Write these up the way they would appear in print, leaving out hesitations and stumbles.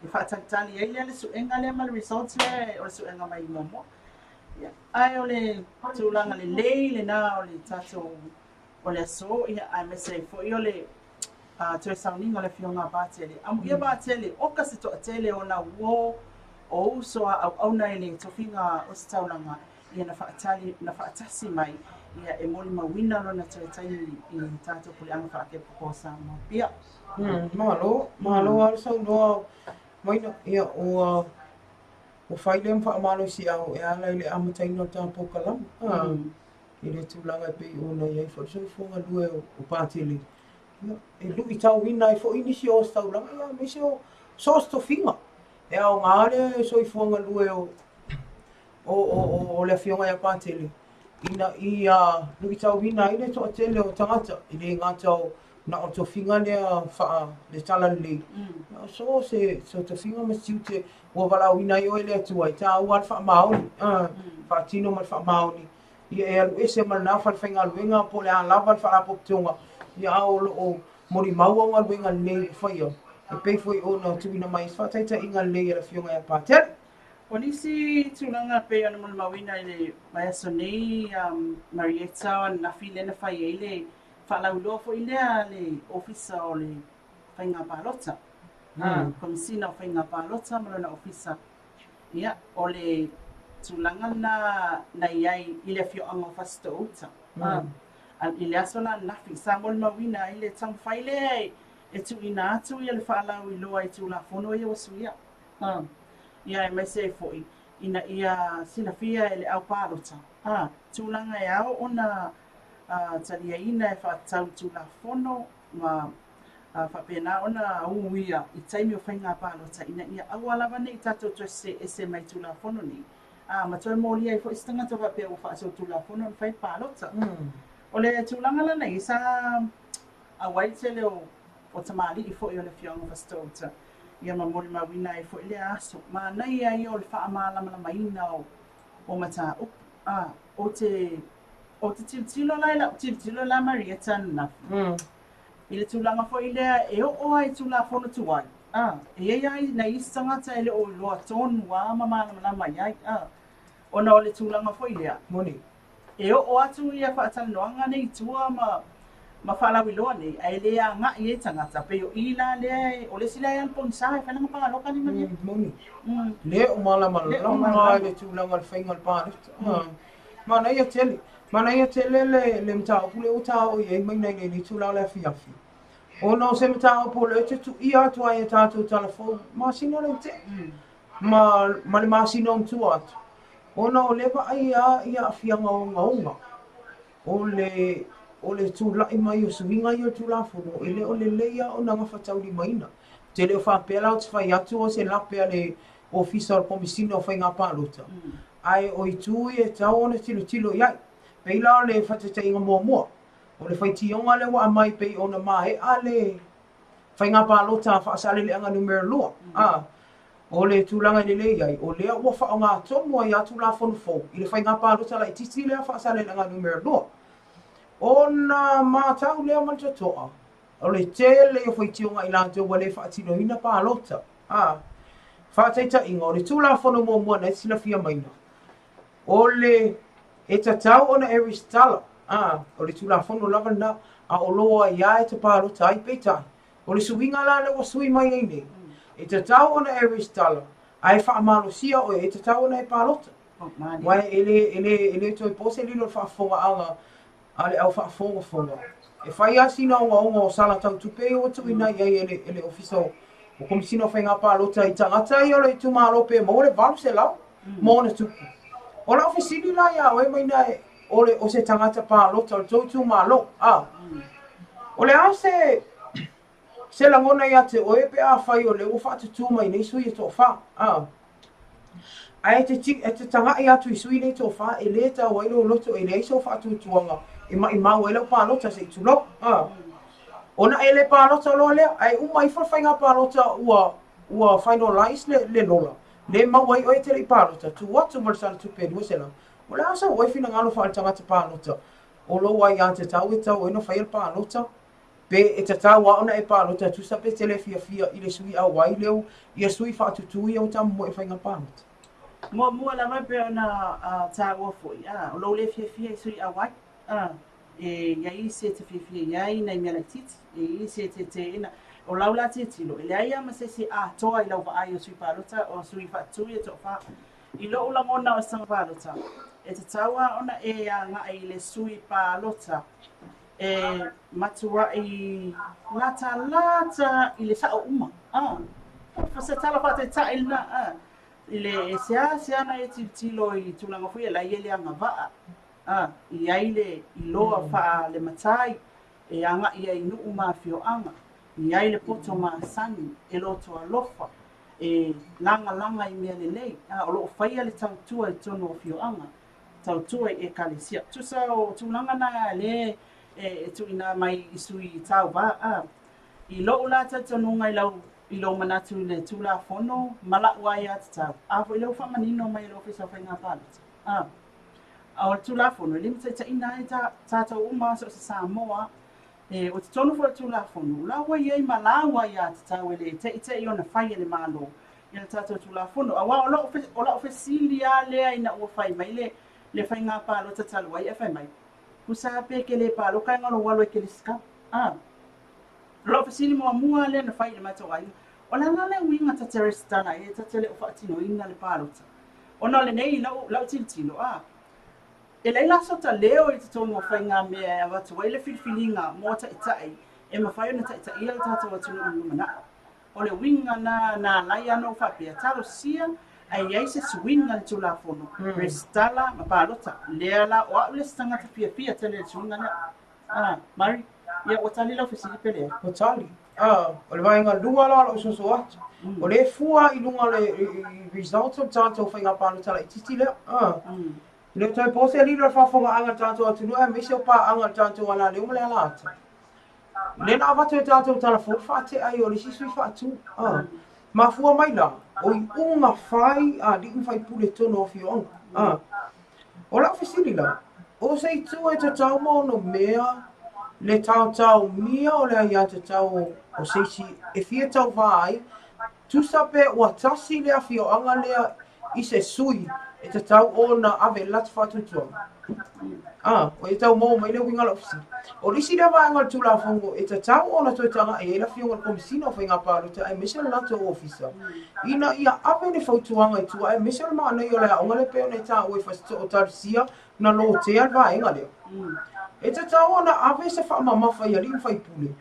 E faatalitali ai lea le suega lea ma le results lea o le suega mai muamua. Ia, ae o le tulaga lelei lena o le tatou o le aso, ia, aemaise ai foi o le toe sauniga o le Afioga a Patele. Amuia Patele, oka se toatele o na uo o uso a auauna i le tofiga ositaulaga, ia na faatali, na faatasi mai, ia e molimauina lona toe taimi i le tatou puleaga faakepo o Samoa. Pia. Malo, malo lava le saunoa maina. Ia, ua ua fai lea ma faamalosiau e ala i le amataina o le ta polokalame. I le tulaga e pei ona i ai foi le soifua galue o Patele, ia, e luitauina ai foi nisi o ositaulaga, ia, aemaise o so o se tofiga. E aoga le soifua galue o o le Afioga ia Patele ina ia luitauina ai le toatele o tagata, e le gata o na o le tofiga lea faa le talalelei, a o so o se tofiga ma se tiute ua valaauina ai oe e le Atua, e taua lava le faamaoni, faatino ma le faamaoni, ia e alu ese ma lena falefaigaluega po o le a lava le faalapotopotoga, ia a o lo o molimau au galuega lelei ua faia, e pei foi ona tuuina mai ai se faataitaiga lelei a le Afioga ia Patele. O nisi tulaga e pei ona molimauina i le vaiaso nei, Marietta, o ananafi lea na fai ai le faalauiloa foi lea a le Ofisa o le Faiga Palota, Komesina o Faiga Palota ma lona Ofisa. Ia, o le tulaga lena na i ai i le afioaga o Fasitoo-uta. I le aso la ananafi, sa molimauina ai le taumafai lea e tuuina atu le faalauiloa i Tulafono ia ua suia. Ia aemaise ai foi ina ia silafia e le au palota tulaga e ao ona taliaina e faatatau i Tulafono ma faapena ona uia i taimi o faiga palota ina ia aua lava ne i tatou toe see ese mai Tulafono nei, ma toe molia ai foi se tagata faapea ua faasolitulafono ona fai le palota. O le tulaga la na i ai, sa auai le tele o tamalii foi o le afioaga o Fasitoo-uta, ia ma molimauina ai foi lea aso. Manaia ia o le faamalamalamaina o mataupu. A, ou te, ou te tilotilo la i lau tilotilo la Marietta ananafi, i le tulaga foi lea e oo lava i Tulafono tuai, a, e i ai lava nai isi tagata e le o iloa tonu lava ma malamalama i ai, a, ona o le tulaga foi lea. Moni. E oo atu ia faatalanoaga nei i tua ma ma faalauiloa nei, ae le agai i ai tagata, pei o i la lea, o le isi lea e alu pogisa e fai lana palota nei Maria. Moni. Le o malamalama i le tulaga o le faiga o le palota. Manaia tele. Manaia tele le le mataupu lea ua ta oo i ai mai nei lenei itula o le afiafi. Ona o se mataupu o lea e tutuia atu ai e tatou tala fou masina lea ua tea. Ma ma le masina o ona tua atu. Ona o lea e vaai lava i aafiaga ogaoga o le o le tulai mai o suiga ia o le Tulafono, e le o lelei lava ona gafataulimaina. Ou te le o faapea la ou te fai atu o se lape a le Ofisa o le Komesina o Faiga Palota, ae o itu ia e tatau ona tilotilo i ai. Pei la o le faataitaiga muamua, o le faitioga lea ua aumai pei ona maea le Faiga Palota Faasaleleaga Numera 2, a O le tulaga e lelei ai, o lea ua faaaoga tonu ai lava Tulafono fou i le faiga palota laitiiti lea Faasaleleaga Numera 2. Ona matau lea ma le totoa, o le tele o faitioga a i latou ua le faatinoina palota. A faataitaiga, o le Tulafono muamua na e silafia maina, o le e tatau ona e resitala, a, o le Tulafono lava lena, a o lou aia e te palota ai, peitai, O le suiga la lea ua sui mai ai nei, e tatau ona e resitala, ae faamalosia oe, e tatau ona e palota. Aua e le, e le, e le toe po se lilo i le faafofogaaga a le au faafogafoga. E fai lava sina ogaoga o sala tau tupe ia ua tuuina i ai e le, e le Ofisa o, o Komesina o Faiga Palota i tagata ia o le itumalo pe maua le 800 ma ona tupu. O lau fesili la iā oe Maina e, o le, o se tagata palota o le tou itumalo, a. O le a se, se lagona ia te oe pe afai o lea ua faatutū mai nei sui e toafa, a. Ae e te, e te taga'i atu i sui nei toafa e lē tau ai lou loto, e leai sou faatuatuaga e maʻimau ai lau palota se i tulou, a. Ona e le palota loa lea, ae uma ifo le faiga palota ua, ua finalize le, le lola, lē maua ai oe e te le i palota, tuu atu ma le sala tupe e 200, O le a sau oe finagalo faale-tagata palota o lou aiatatau e tatau ai ona faia le palota? Pe e tatau lava ona e palota tusa pe te le fiafia i le sui auai lea ia sui faatutu ia ua tamomoe i faiga palota. Muamua lava e pei ona taua foi, o lou le fiafia i sui auai, e i ai isi e te fiafia i ai nai mea laitiiti, e i ai isi e te teena. O lau la tilotilo, e leai lava ma se isi atoa i lau vaai o sui palota, o sui faatutu ia e toafa. I lou lagona o se tagata palota, e tatau lava ona e agai i le sui palota e matuai latalata i le sao uma. O se tala faataitai lena, i le e seasea ona e tilotilo i tulaga foi ia la e i ai le agavaa, e i ai le iloa faalematai e agai ai i nuu ma afioaga, e i ai le poto masani e loto alofa, e lagalaga i mea lelei, o lo o faia le tautua i totonu o afioaga. tautua i Ekalesia. Tusa o tulaga na lea e tuuina mai i sui tauva. A. I lou la talitonuga i lau i lou manatu i le Tulafono ma la'u aiatatau, a foi lea ua faamanino mai e le Ofisa o Faiga Palota. A. O le Tulafono e limataitaiina ai tatou uma so o se Samoa. E, o totonu foi o le Tulafono, o la ua i ai ma lau aiatatau e le te'ite'i ona fai e le Malo i le tatou Tulafono. Aua o la'u o la'u fesili lava lea ina ua fai mai le le faiga palota talu ai ae fai mai, tusa lava pe e te le paloka ae na o lou alu e te resitala. A. O la'u fesili muamua lava lea na fai i le matou aiga, o le a la le uiga ta te resitala ai e ta te le o faatinoina le palota? Ona o lenei i la'u la'u tilotilo, a. E leai la sota leo i totonu o faigamea e avatu ai le filifiliga mo taitai e mafai ona taitaia le tatou atunuu i le lumanai. O le uiga na na ala ai ona ou faapea, talosia ae i ai se suiga i le Tulafono, resitala ma palota. Lea la, o au le isi tagata fiafia tele i le suiga lea. Ah, Murray, ia ua tali lau fesili pe leai? Ua tali. Ah, o le vaega lua la o lou soso atu. O lea e fua i luga o le results o le tatou faiga palota laitiiti lea. Ah. E le o toe po se lilo i le faafofogaaga a le tatou atunuu aemaise o paaga a le tatou alaleo ma le alaata. Lea na avatu e tatou tala fou faatea ai o le isi sui faatu. A. Mafua mai la, o iuga fai a alii ma faipule tonu o afioaga. A. O lau fesili la, o se itu e tatau ma ono mea le taotaomia o le aiatatau o se isi e fia tauvā ai, tusa pe ua tasi le afioaga lea i se sui e tatau ona ave i le latou faatuatuaga. A, o ia tau maua mai le uiga o lau fesili. O le isi lea vaega o le Tulafono e tatau ona toe tagai ai le Afioga i le Komesina o Faiga Palota aemaise le latou Ofisa ina ia ave le fautuaga i tua aemaise o le manaia o le aoga lea pei ona e taua i Fasitoo Talosia na lotea le vaega lea. E tatau ona ave se faamamafa i alii ma faipule.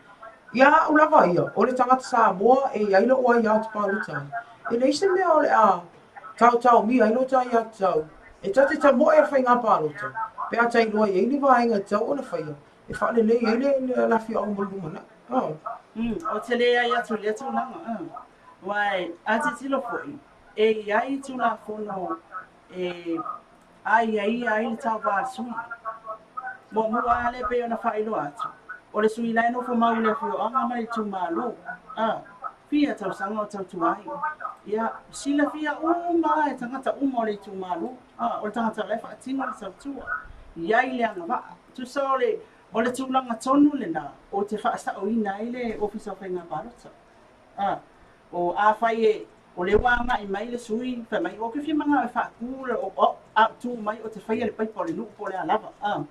Ia au lava ia, o le tagata Samoa e i ai lou aia atu palota ai. E leai se mea o le a taotaomia ai lo ta aiatatau e ta te tamoe i le faiga palota pe a ta iloa i ai ni vaega e tatau ona faia e faalelei ai le le afioaga mo le lumanai. Oh. Ou te leai atu i lea tulaga. Aua a tilotilo foi, e i ai Tulafono e aiaia ai le tauva a le sui. Muamua lava lea pei ona faailoa atu, o le sui la e nofo mau i le afioaga ma le itumalo, a, fia tausaga o tautua ai. Ia, silafia uma lava e tagata uma o le itumalo, a, o le tagata la e faatino le tautua, i ai le agavaa. Tusa o le, o le tulaga tonu lena ou te faasaoina ai le Ofisa o Faiga Palota. A, o afai e, o lea ua agai mai le sui, fai mai, ou te fia manao e faatu le, o, o, a tu mai ou te faia le paipa o le nuu po o le a lava. A.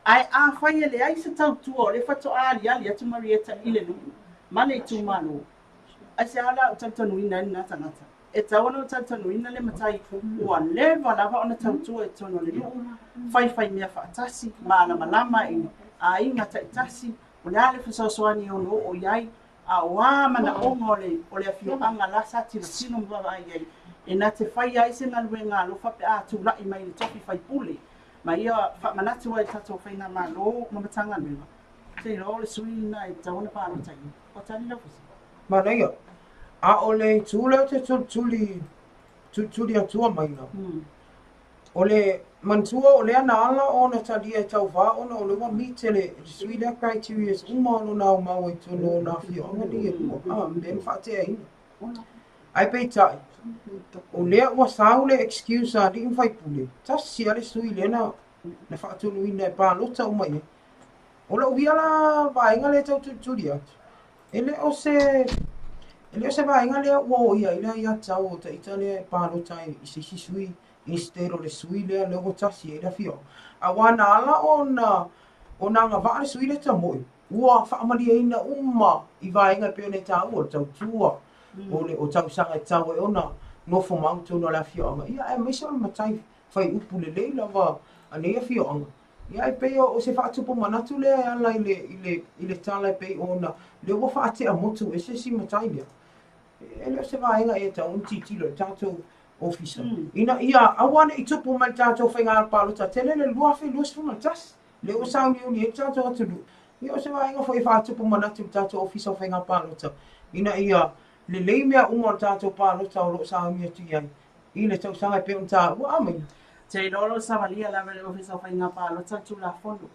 Ae afai e leai se tautua o lea faatoa aliali atu Marietta i le nuu ma le itumalo, aisea la ou talitonuina ai lena tagata? E tatau ona ou talitonuina le matai ua leva lava ona tautua i totonu o le nuu, faifai mea faatasi, malamalama i aiga taitasi, o le a le fesoasoani e ono oo i ai, A o a manaoga o le, o le afioaga la sa tilotilo ma vaavaai i ai, e na te faia ai se galuega alofa pe a tulai mai i le tofi faipule, ma ia faamanatu ai i le tatou Faigamalo ma Matagaluega, ou te iloa o le sui lena e tatau ona palota i ai. Ua tali lau fesili? Manaia. A o le itu lea ou te tulituli, tulituli atua maina, O le manatua o lea na ala ona talia e Tauvā ona o lea ua meet e le sui lea criterias uma o lona aumau ai totonu o nā afioaga nei e lua, a, lea na faateaina. Ae peitai, o lea ua sau le excuse a alii ma faipule, tasi lava le sui lea na, na faatonuina e palota uma i ai. O lou ia la vaega lea e tau tulituli atu, e le o se e le o se vaega lea ua oo i ai le aiatatau o ita lea e palota ai i se isi sui instead o le sui lea lea ua tasi ai le afioaga. Aua na ala ona ona agavaa le sui lea tamoe, ua faamalieina uma i vaega e pei ona e taua, o le tautua, o le o tausaga e tatau ai ona nofo mau i totonu o le afioaga, ia aemaise o le matai fai upu lelei lava a nei afioaga. Ia e pei o se faatupu manatu lea e ala i le, i le, i le tala e pei ona lea ua faatea motu ese si matai lea. E le o se vaega e tatau ona tilotilo i le tatou ofisa. Ina ia aua ne i tupu mai le tatou faiga palota tele le 2021, lea ua sauniuni ai le tatou atunuu. Ia o se vaega foi e faatupu manatu i le tatou ofisa o faiga palota, ina ia lelei mea uma o le tatou palota o lo o sauni atu i ai i le tausaga e pei ona taua. Amina. Te iloa o lo o savalia lava e le Ofisa o Faiga Palota le Tulafono.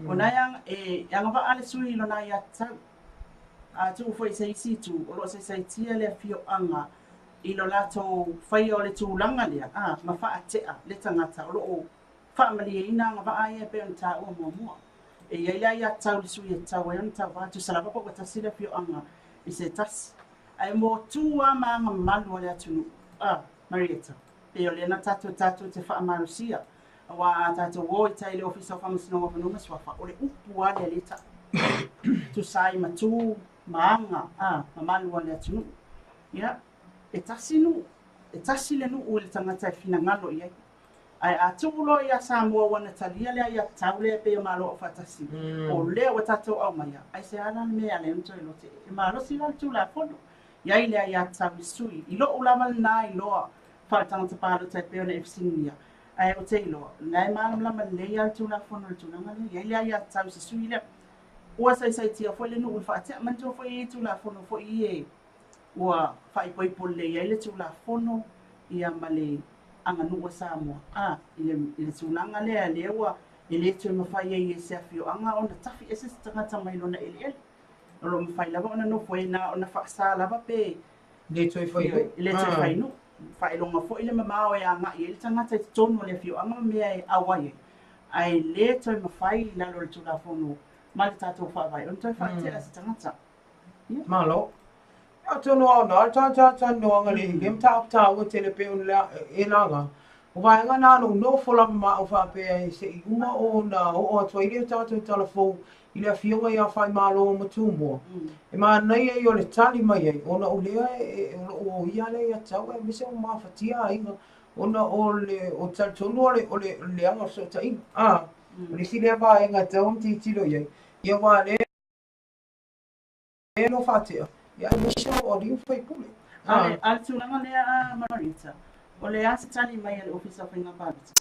Ona e agavaa le sui i lona aiatatau. A tuu foi i se isi itu, o lo o saisaitia le afioaga i lo latou faia o le tulaga lea, a, ma faatea le tagata o lo o faamalieina agavaa ia e pei ona taua muamua. E i ai le aiatatau i le sui e tatau ai ona tauva, tusa lava pe ua tasi le afioaga i se tasi. Ae mo tu lava ma aga mamalu a le atunuu, a, Marietta, pei o lea na tatou tatou te faamalosia, aua a tatou o i tai i le Ofisa o Faamasinoga o Fanua ma Suafa, o le upu lava lea lea e tau, tusa ai ma tu ma aga, a, mamalu a le atunuu. Ia, e tasi nuu, e tasi le nuu i le tagata e finagalo i ai. Ae a tuu loa ia Samoa ua na talia le aiatatau lea e pei o Malo Aufaatasi, o lea ua tatou aumaia, aisea la le mea e ala ai ona toe lote? E malosi la le Tulafono. I ai le aiatatau i sui. I lou lava lena iloa faaletagata palota e pei ona e fesiligia, ae ou te iloa, o lena e malamalama lelei lava le Tulafono i le tulaga lea. I ai le aiatatau i se sui lea. Ua saisaitia foi le nuu i le faatea. Manatua foi e i ai Tulafono foi ia e ua faaipoipo lelei ai le Tulafono ia ma le aganuu a Samoa a i le, i le tulaga lea lea ua e le toe mafai ai e se afioaga ona tafi ese se tagata mai lona eleele. O lo o mafai lava ona nofo ai na ona faasa lava pe le toe fai nuu. Le toe fai nuu. Faailoga foi le mamao e agai ai le tagata i totonu o le afioaga ma mea e auai ai. Ae le toe mafai i lalo o le Tulafono ma le tatou Faavae ona toe faatea se tagata. Malo. Atonu a ona le talanoaga le i le mataupu taua tele pei ona e laga. O vaega na na ou nofo lava ma au faapea e se i uma ona oo atu ai lea tatou tala fou i le afioga ia Faimalo ma Tumua. E manaia ia o le tali mai ai ona o lea e o lo o oia le aiatatau aemaise o mafatia aiga ona o le o talitonu o le o le leaga o fesootaiga. A, o le isi lea vaega e tatau ona tilotilo i ai, ia aua lea E no faatea, ia aemaise o alii ma faipule. A le tulaga lea a Marita, o le a se tali mai a le Ofisa o Faiga Palota?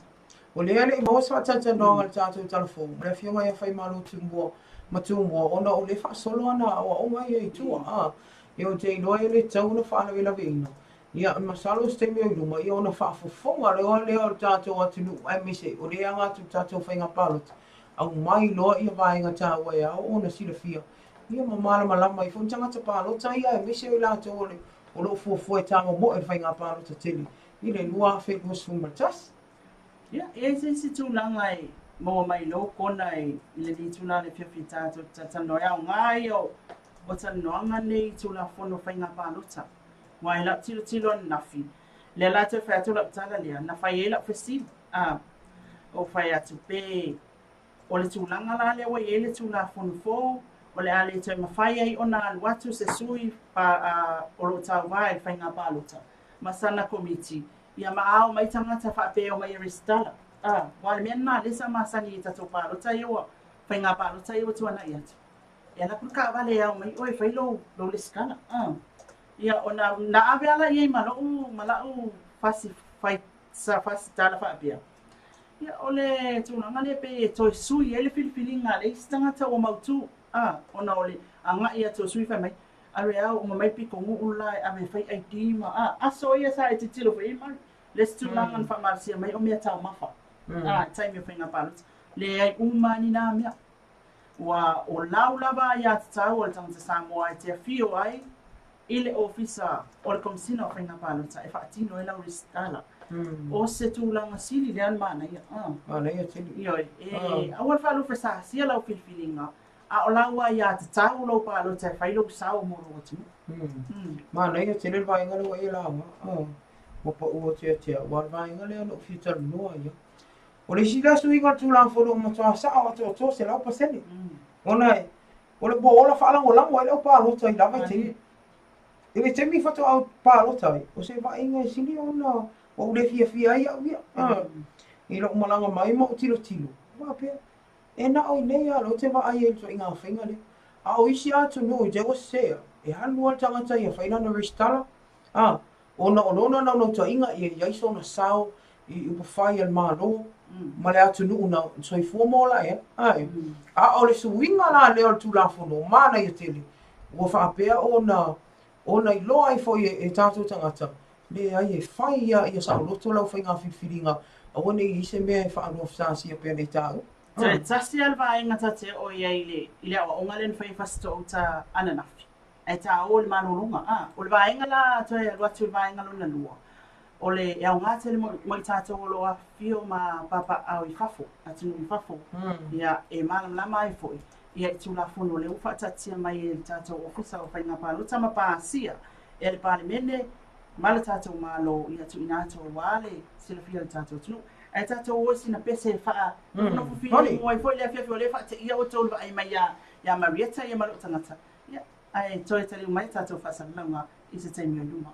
O lea e le i maua se faatalatalanoaga i le tatou tala fou ma le Afioga ia Faimalo Tumua ma Tumua ona o lea e faasolo ana aoaoga ia i tua. A, ia ou te iloa e le tatau ona faalavelaveina. Ia, masalo o se taimi o i luma, ia ona faafofoga loa lea o le tatou atunuu aemaise o lea e aga atu i le tatou faiga palota, aumai loa ia vaega taua e ao ona silafia Ia ma malamalama ai foi ni tagata palota ia aemaise o i latou o, le, o lo o fuafua e tamomoe i le faiga palota tele i le 2021. Ia, e i ai se isi tulaga e maua mai lou kona i lenei itula o le afiafi i tatou te talatalanoa ai, aoga ia o talanoaga nei i Tulafono Faiga Palota. Aua i lau tilotilo ananafi, lea la toe fai atu lau tala lea, na fai ai lau fesili, a, ou fai atu pe O le tulaga la lea ua i ai le Tulafono fou, o le a le toe mafai ai ona alu atu se sui pa, a, o lo o tauva i le faiga palota ma sana komiti, ia ma ao mai tagata faapea e omai e resitala. A, aua o le mea lena lea sa masani i tatou palota ia ua, faiga palota ia ua tuanai atu. E alu atu le taavale e ao mai oe e fai lou, lou lesitala. A, ia ona na ave ala i ai ma lou, ma lau fasi, fai, sa fasi tala faapea, Ia, o le tulaga lea pei e toe sui ai le filifiliga a le isi tagata ua mautu, a, ona o le agai atu o sui fai mai, alu e ao, uma mai pitonuu la e ave e fai ID ma, a, aso ia sa e tilotilo foi i ai Mari, le isi tulaga na faamalosia mai o mea taumafa, a, i taimi o faiga palota. Leai uma ni na mea. Ua o lau lava aiatatau a le tagata Samoa e te afio ai i le Ofisa o le Komesina o Faiga Palota e faatino ai lau resitala. O se tulaga sili lea ona manaia. Manaia tele. Ioe, e aua le faaluafesasia lau filifiliga, a o lau aiatatau lou palota e fai lou sao mo lou atunuu. Manaia tele le vaega lea ua e laga, ua pau atu ia te au, aua o le vaega lea na ou fia talanoa i ai. O le isi lea suiga o le Tulafono ua matua sao atoatoa 100%, ona o le ua ola faalagolago ai le au palota i la vaitaimi. I le taimi faatoa ou palota ai, o se vaaiga e sili ona ua ou le fiafia ai au ia. I lou malaga mai ma ou tilotilo, faapea, e na o i inei lava ou te vaai ai i le ituaiga faiga lea. A o isi atunuu i te i ua sese, e alu lava le tagata ia fai lana resitala, ona o lona naunautaiga ia i ai sona sao i upufai a le Malo ma le atunuu na soifua ma ola ae ai. A o le suiga la lea o le Tulafono, manaia tele, ua faapea ona ona iloa ai foi e tatou tagata, leai e fai ia ia saoloto lau faiga filifiliga, aua ne i i ai se mea e faaluafesasia pea nei taua. Toe tasi lava le vaega ta te oo i ai i le aoaoga lea na fai e Fasitoo-uta ananafi, ae taua le malologa. A, o le vaega la toe alu atu i le vaega lona lua, o le e aoga tele mo mo i tatou o lo o afifio ma papaaao i fafo, atunuu i fafo, ia e malamalama ai foi ia i Tulafono lea ua faataatia mai e le tatou Ofisa o Faiga Palota ma pasia e le Palemene ma le tatou Malo ia tuuina atu aua le silafia e le tatou atunuu. Ae tatou o i sina pese e faanofonofo filemu ai foi le afiafi o lea e faateia outou i le vaai mai ia Marietta ia ma lou tagata. Ia, ae toe taliu mai tatou faasalalauga i se taimi o i luma.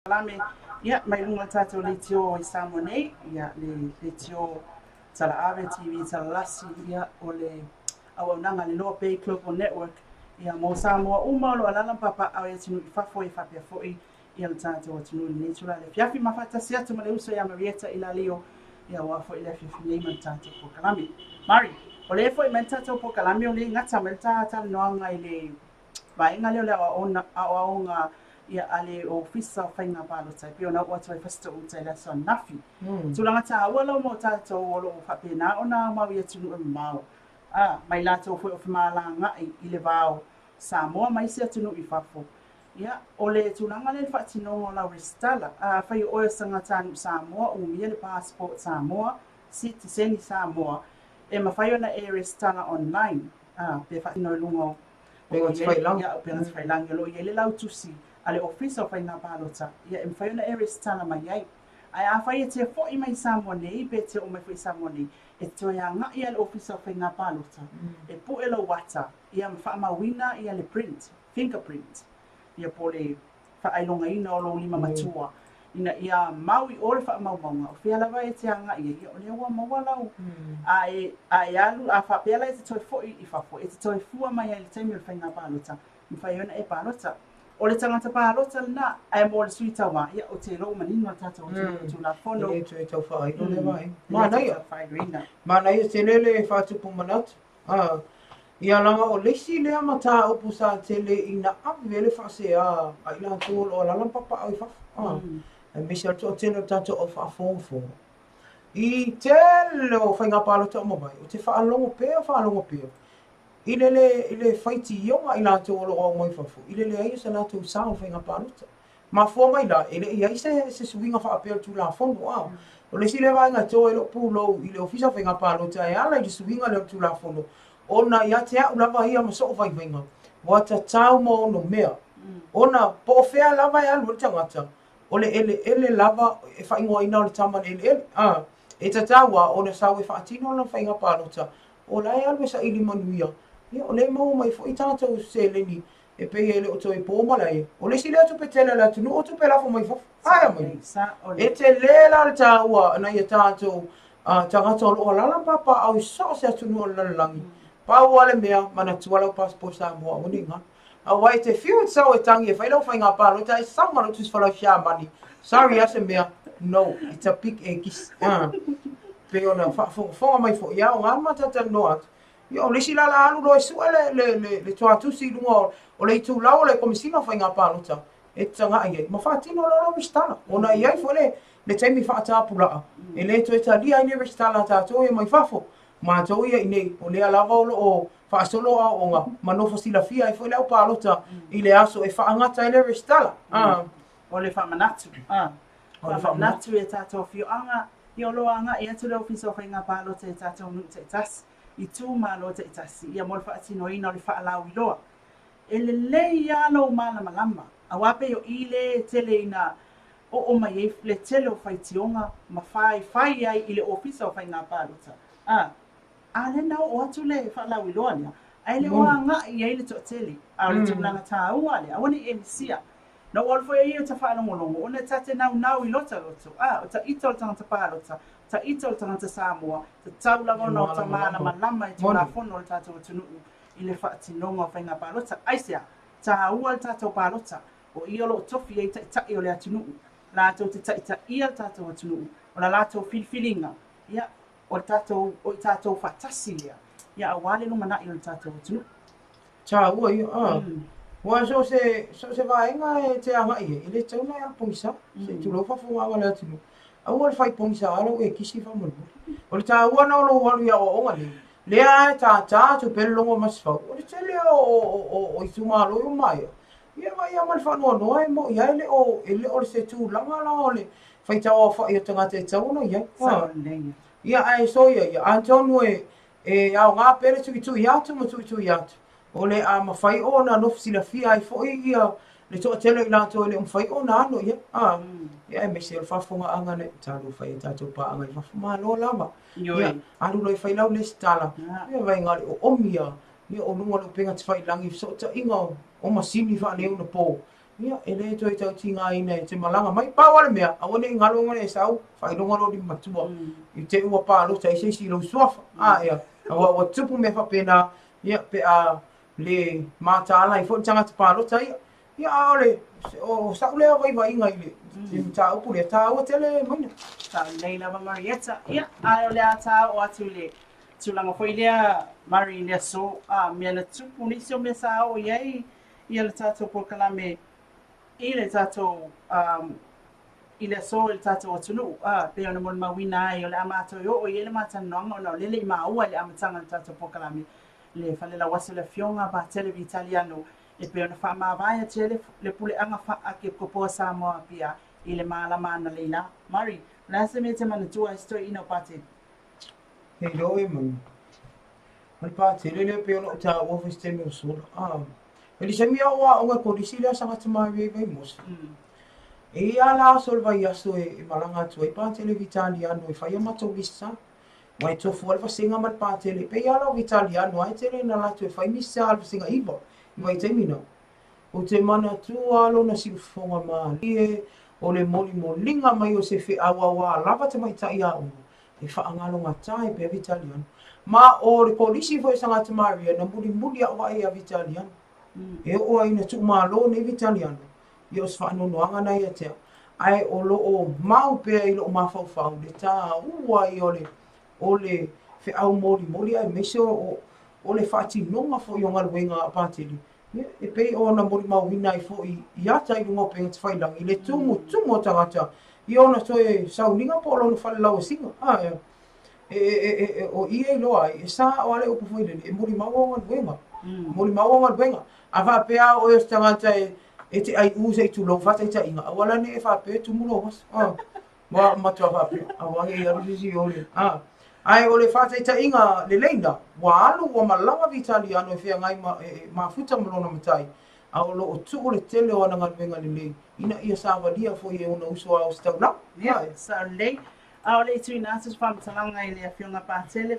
Polokalame, ia, mai luga o le tatou leitio i Samoa nei, ia, le leitio Talaave TV Talalasi, ia, o le auaunaga a le Loa Bay Global Network, ia, mo Samoa uma o lo o alaala ma papaaao i atunuu i fafo, ia faapea foi ia le tatou atunuu i lenei itula i le afiafi. Ma faatasi atu ma le uso ia Marietta Ilalio, ia, aua foi le afiafi nei ma le tatou polokalame. Mari, o lea e foi mai le tatou polokalame, o lea e gata mai le ta talanoaga i le vaega lea o le aoaoga a le Ofisa o Faiga Palota e pei ona oo atu ai Fasitoo Uta i le aso ananafi. Tulaga taua lau mo tatou o lo o faapena ona aumau i atunuu e mamao, a, ma i latou foi o femalagaai i le va o Samoa ma isi atunuu i fafo. Ia, o le tulaga lea i le faatinoga o lau resitala, a, afai o oe o se tagatanuu Samoa, umia le passport Samoa, sitiseni Samoa, e mafai ona e resitala online, a, pe faatino i luga o Upegatafailagi. Ia, upegatafailagi o lo o i ai le lautusi a le Ofisa o Faiga Palota, ia e mafai ona e resitala mai ai. Ae afai e te foi mai i Samoa nei pe te oo mai foi i Samoa nei, e te toe agai lava i le Ofisa o Faiga Palota e pue lou ata ia ma faamauina ia le print, fingerprint, ia po o le faailogaina o lou lima matua ina ia mau i o le faamaumauga, o fea lava e te agai ai, ia o lea ua maua lau. A e, a e alu, a faapea la e te toe foi i fafo, e te toe fua mai ai i le taimi o le faiga palota, mafai ai ona e palota. O le tagata palota lena, ae mo le sui tauā, ia ou te iloa ua manino le tatou atunuu i le Tulafono. E le toe tau faailo lea vaega. E le toe Manaia. tau faailoina. Manaia tele le faatupu manatu. A, ia leaga o le isi lea mataupu sa tele ina ave le faasea a i latou o lo o alaala ma papaaao i fafo, a, aemaise lava le toatele o tatou au faafogafoga. I tele o faiga palota ua mavae, ou te faalogo pea faalogo pea i le le i le faitioga a i latou o lo o aumai fafo i le leai o se latou sao i le faiga palota. Mafua mai la, e le i i ai se, se suiga faapea o le Tulafono. A, o le isi lea vaega e to ai lou pulou i le Ofisa o Faiga Palota e ala i le suiga lea o le Tulafono, ona ia te au lava ia ma sou vaivaiga, ua tatau ma onomea, ona po o fea lava e alu ai le tagata, o le eleele lava e faaigoaina o le tama le eleele. A, e tatau lava ona sau e faatino lana faiga palota, o la e alu e saili manuia, ia o lea e maua mai foi tatou seleni E pei e le o toe po malae. O le isi lea tupe tele a le atunuu o tupe lafo mai fafo. Ae mai. E tele la le taua a nai a tatou tagata o lo o alaala ma papaaao i so o se atunuu o le lalolagi. Pau lava le mea, manatua lau passport Samoa aua ne i galo. Aua e te fiu e te sau e tangi e fai lau faiga palota e sau ma lou tusi folau Siamani. Sorry a se mea, no, it's a big ekis. Pei ona faafogafoga mai foi, e aoga le matou talanoa atu. Ia, o le isi la la alu loa e sue le, le, le, le toatusi i luga o, o le itulau o le Komesina o Faiga Palota e taga'i ai, ma faatino loa lau resitala. Ona e i ai foi le, le taimi faatapulaa, e le toe talia ai le resitala a tatou ia mai fafo. Matou ia i nei, o lea lava o lo o faasolo aoaoga ma nofo silafia ai foi le au palota i le aso e faagata ai le resitala. Ah. O le faamanatu. Ah. O le faamanatu i a tatou afioaga, ia o lo o agai atu le Ofisa o Faiga Palota i a tatou nuu taitasi, itumalo taitasi, ia mo le faatinoina o le faalauiloa. E lelei lava lou malamalama, aua pei o i le e tele ina oo mai ai le tele o faitioga ma faifai ai i le Ofisa o Faiga Palota. A, a lea na oo atu le faalauiloa lea, ae le o agai i ai le toatele. A o le tulaga taua lea, aua ne i e misia. Na ou alu foi ai ia ta faalogologo, ona ta te naunau i lota loto, a, o ta ita o le tagata palota, o ta ita o le tagata Samoa, tatau lava ona o ta malamalama i Tulafono o le tatou atunuu i le faatinoga o faiga palota. Aisea? Taua le tatou palota, o ia o lo o tofi ai taitai o le atunuu, latou te taitaia le tatou atunuu, o la latou filifiliga, ia, o le tatou, o i tatou faatasi lea, ia aua le lumanai o le tatou atunuu. Taua ia, a. Aua so o se, so o se vaega e te agai i ai, e le tatau ona e alu pogisa, se i tulou faafofogaaga a le atunuu. Aua le fai pogisa lou ekisi faamolemole. O le taua lena o lou alu i aoaoga nei, lea lava e tātā atu pea le logo o Masefau, o le tele o, o, o, o itumalo i o maea, ia vaai lava ma le faanoanoa e moni lava e le o, e le o se tulaga la o le faitau aofai o tagata e tatau ona i ai. A. Ia ae soia ia, atonu e, E aoga pea le tuitui atu ma tuitui atu, o le a mafai ona nofo silafia ai foi ia le toatele o i latou e le o mafai ona ano i ai. A, ia aemaise o le faafofogaaga nei, talofa e tatou paaga i fafo, malo lava. Ia, alu loa e fai lau lesitala, ia vaega le oomi a, ia o luga o le upega tafailagi i fesootaiga o masini faaneionapo. Ia, e le toe tautigaina e te malaga mai. Pau lava le mea, aua ne i galo ona e sau, faailoga lou lima matua i te i ua palota ai se isi i lou suafa. A, ia, aua ua tupu mea faapena, ia, pe a le mataala ai foi le tagata palota ia. Ia, a o le, o sa'u lea vaivaiga i le mataupu lea, taua tele Maina. Saolelei lava Marietta. Ia, ae o le a ta oo atu i le tulaga foi lea Mari i le aso, a, mea na tupu nisi o mea sa oo i ai ia le tatou polokalame i le tatou i le aso i le tatou atunuu, a, pei ona molimauina ai o le a matou e oo i ai le matalanoaga ona o lele i maua i le amataga o le tatou polokalame le falelauasi o le Afioga Patele Vitaliano e pei ona faamavae atu ai le puleaga faa-Kekopoa o Samoa Apia i le malama analeila. Mari, o le a se mea e te manatua ai se toeaina o Patele? E iloa e Maina. O le Patele lea pei ona ou taua foi i se taimi ua sola. A, e le taimi a o aoga i kolisi lea sa gata mai ai Vaimoso. E i ai la aso o le vaiaso e malaga atu ai Patele Vitaliano e fai a matou misa. Ua e tofu ai le vasega ma le Patele. E pei lava la o Vitaliano lava e tele ina alu atu e fai misa a le vasega 9 i vaitaimi na. Ou te manatua lona siufofoga malie o le molimoliga mai o se feau auā lava tamaitai aoga e faagalo-gata ai pea Vitaliano. Ma o le kolisi foi o Sagata Maria na mulimuli a'u aʻe iā Vitaliano. E oo ai ina tuumalo nei Vitaliano, ia o se faanoanoaga na ia te au. Ae o lo o mau pea i lo'u mafaufau le tāua ia o le o le feau molimoli aemaise o o le faatinoga foi o galuega a Patele, ia, e pei ona molimauina ai foi i ata i luga o upega tafailagi le tumutumu o tagata i ona toe sauniga po o lona falelauasiga. A, e, e, e, e, o i e iloa ai, e sa o ale upu foi lele, e molimau au galuega. Molimau au galuega. A faapea a oe o se tagata e, e te aiu se i tulou faataitaiga, aua la ne i e faapea e tumu lou aso. A, ua matua faapea, aua ne i alu se isi i o le, a. Ae o le faataitaiga lelei na, ua alu ua malaga Vitaliano e feagai ma, e, e mafuta ma lona matai, a o lo o tuu le tele o ana galuega lelei, ina ia savalia foi e ona uso a o se taulaga. Ia, sao lelei. A o le i tuuina atu se faamatalaga i le Afioga Patele,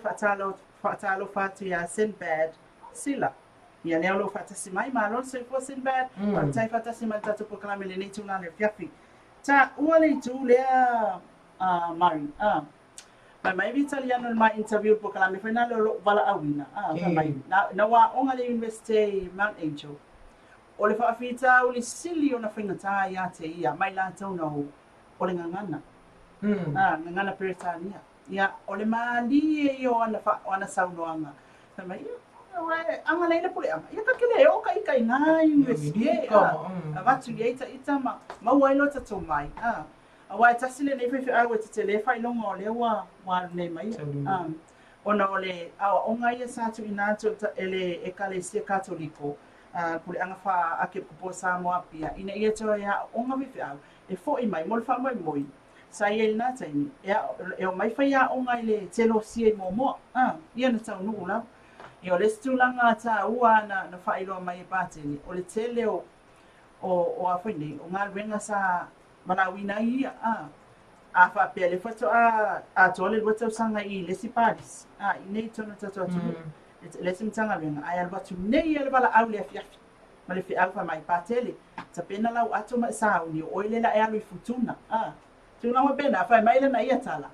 faatalofa atu ia Sinbad Sila. Ia lea o lo o faatasi mai, malo le soifua Sinbad, faafetai faatasi mai i le tatou polokalame i lenei itula i le afiafi. Taua le itu lea a Mari, a. Fai mai Vitaliano i le ma interview i le polokalame foi lena o lou valaauina, a, fai mai, na ua aoga i le Universite i Mount Angel, o le faafitauli sili ona faigata ia te ia ma i latou na o, o le gagana, a, gagana Peretania. Ia, o le malie ia o ana, o ana saunoaga. Fai mai, ia, agalei le puleaga, ia ta te le oo ka ita i nā Universite, a, avatu i ai ta ita ma maua ai lota tomai, a. Aua e tasi lenei faifeau e tetele faailoga o lea ua ua alu nei mai ia, ona o le aoaoga ia sa tuuina atu e le Ekalesia Katoliko, Puleaga Faa-Akekopo o Samoa Apia, ina ia toe aooga faifeau e fo'i mai mo le faamoemoe sa i ai i lena taimi, e e omai faiaoga i le telosia i Moamoa, ia na taunuu lava. Ia o le isi tulaga taua na na faailoa mai e Patele, o le tele o o o a foi nei, o galuega sa valaauina ai ia, a. A faapea lea faatoa atoa le 2 tausaga i le isi palisi, a, i inei i totonu o le tatou atunuu, le isi Matagaluega, ae alu atu nei lava le valaau i le afiafi ma le feau fai mai, Patele, tapena lau ato ma e sauni, o oe lea o le a e alu i Futuna, a. Tulaga faapena, fai mai lana ia tala,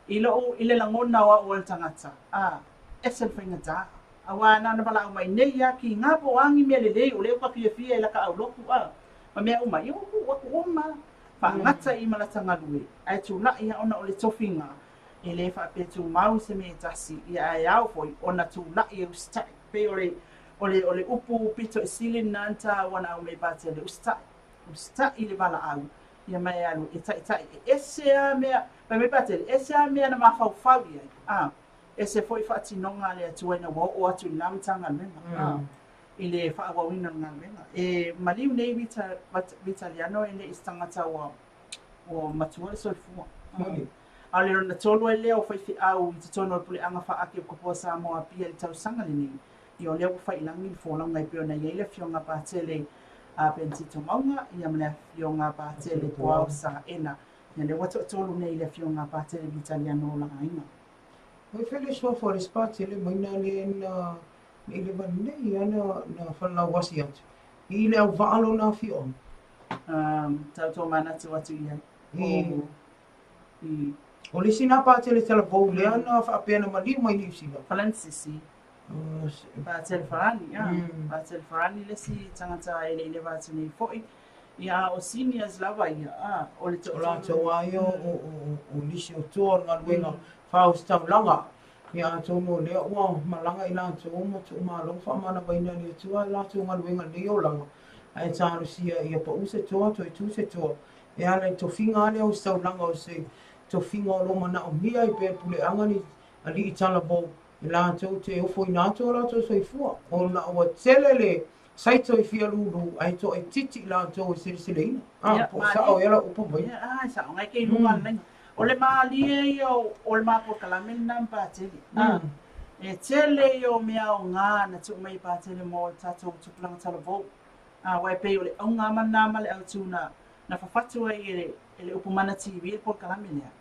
I lou, i le lagona o au o le tagata, a, ese le faigata. Aua na ona valaau mai nei ia ki nga po o a ni mea lelei o lea ua ka fiafia i laka aulotu, a, ma mea uma, ia ua tuu atu uma, faagata i ma lata galue, ae tula'i a ona o le tofiga, e le faapea tumau i se mea e tasi, ia ae ao foi ona tula'i e usitai. Pei o le, o le, o le upu pito i sili lena na taua na aumai Patele, usitai, usitai i le valaau, Ia ma e alu e taitai e ese a mea, fai mai Patele, ese a mea na mafaufau i ai, a, ese foi faatinoga a le Atua ina ua oo atu i lena Matagaluega, a, i le faaauauina o le galuega. E maliu nei Vita, Vitaliano e le i se tagata ua, ua matua le soifua. A o le lona tolu ai lea o faifeau i totonu o le Puleaga Faa-Akeokopoa Samoa Apia i le tausaga lenei, Ia o lea ua fai i lagi le folauga e pei ona i ai le Afioga Patele a Penitito Mauga ia ma le Afioga Patele Poao Saena. Ia lea ua toatolu nei le Afioga Patele Vitaliano o Lagaina. Oi fai le suafa o le isi Patele mai na le na i le va nei a na, na falelauasi atu. I le auvaa lona afioaga. Tau tomanatu atu i ai. I. O le isi na Patele talavou lea na faapea na maliu mai Niu Sila. Falanisisi. Patele Farani, ia. Patele Farani le isi tagata e le i leva atu nei foi. Ia, o seniors lava ia, a, o le O latou lava ia o nisi o toa o le galuega faaositaulaga. Ia atonu o lea ua malaga i latou ma tuumalo faamanavaina e le Atua latou galuega i lenei olaga, ae talosia ia pau se toa toe tu se toa e ala i le tofiga a le ositaulaga o se tofiga o lo o manaomia ai pea le puleaga ni alii talavou e latou te ofoina atu o latou soifua ona ua tele le saito i fia lūlū ae toaitiiti i latou e seleseleina. A, po o sao ea lau upu mai? Ia, a, e sao ngai ke i luga mm. O le mālie ia o le ma polokalame lena ma Patele. Mm. E tele ia o mea aoga na tuu mai e Patele mo le tatou tupulaga talavou. A, aua e pei o le auga lena ma le autu na, na fafatu ai e le, e le Upu Mana TV le polokalame lea,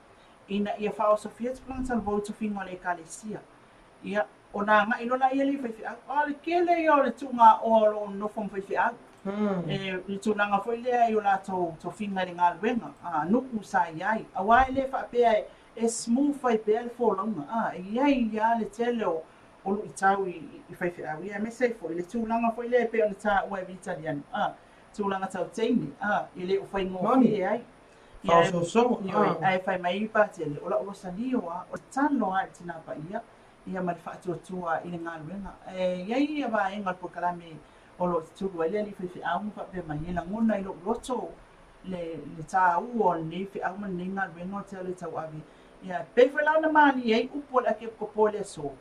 ina ia faaosofia tupulaga talavou i tofiga o le Ekalesia. Ia, ona agai loa lea i faifeau. A o le tele ia o le tuugāoa o lo o nonofo ma faifeau. E, le tulaga foi lea i o latou tofiga i le galuega, a, nuu sa i ai. Aua e le faapea e, e smooth ai pea le folauga, a, e i ai lava le tele o, o luitau i, i faifeau. Ia, aemaise ai foi le tulaga foi lea e pei ona taua e Vitaliano, a, tulaga tau teine, a, e le o faigofie ai. Faaosoosoga, a. Ae fai mai i Patele, o lau losalio lava, o le tatalo lava i le Tina Paia, ia ma le faatuatua i le galuega. E i ai ia vaega o le polokalame o lo o tutulu ai le alii faifeau ma faapea mai, e lagona i lou loto le, le taua o lenei feau ma lenei galuega o te alu e tauave. Ia, e pei foi la ona malie ai upu a le Akepokopo i le aso,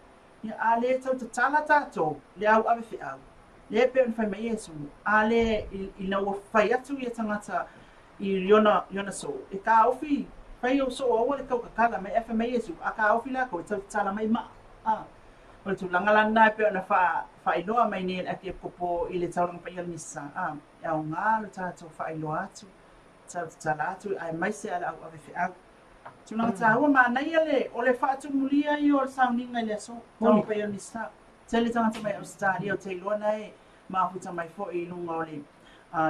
ia, a le tau tatala tatou, le au ave feau, lea e pei ona fai mai Iesu, a le, ina ua fai atu ia tagata i ona, i ona soo, e taofi, fai ou soo aua le tau tatala mai, ae fai mai Iesu, a taofi latou, e tau tatala mai maa. A, o le tulaga la lena e pei ona faa, faailoa mai nei e le Akepokopo i le Taulaga Paia o le Misa, a, e aoga lo tatou faailoa atu, tau tatala atu, aemaise a le au ave feau. Tulaga taua, manaia le, o le faatumulia ia o le sauniga i le aso, Taulaga Paia o le Misa. Tele tagata mai Ausetalia ou te iloa na e mafuta mai foi i luga o le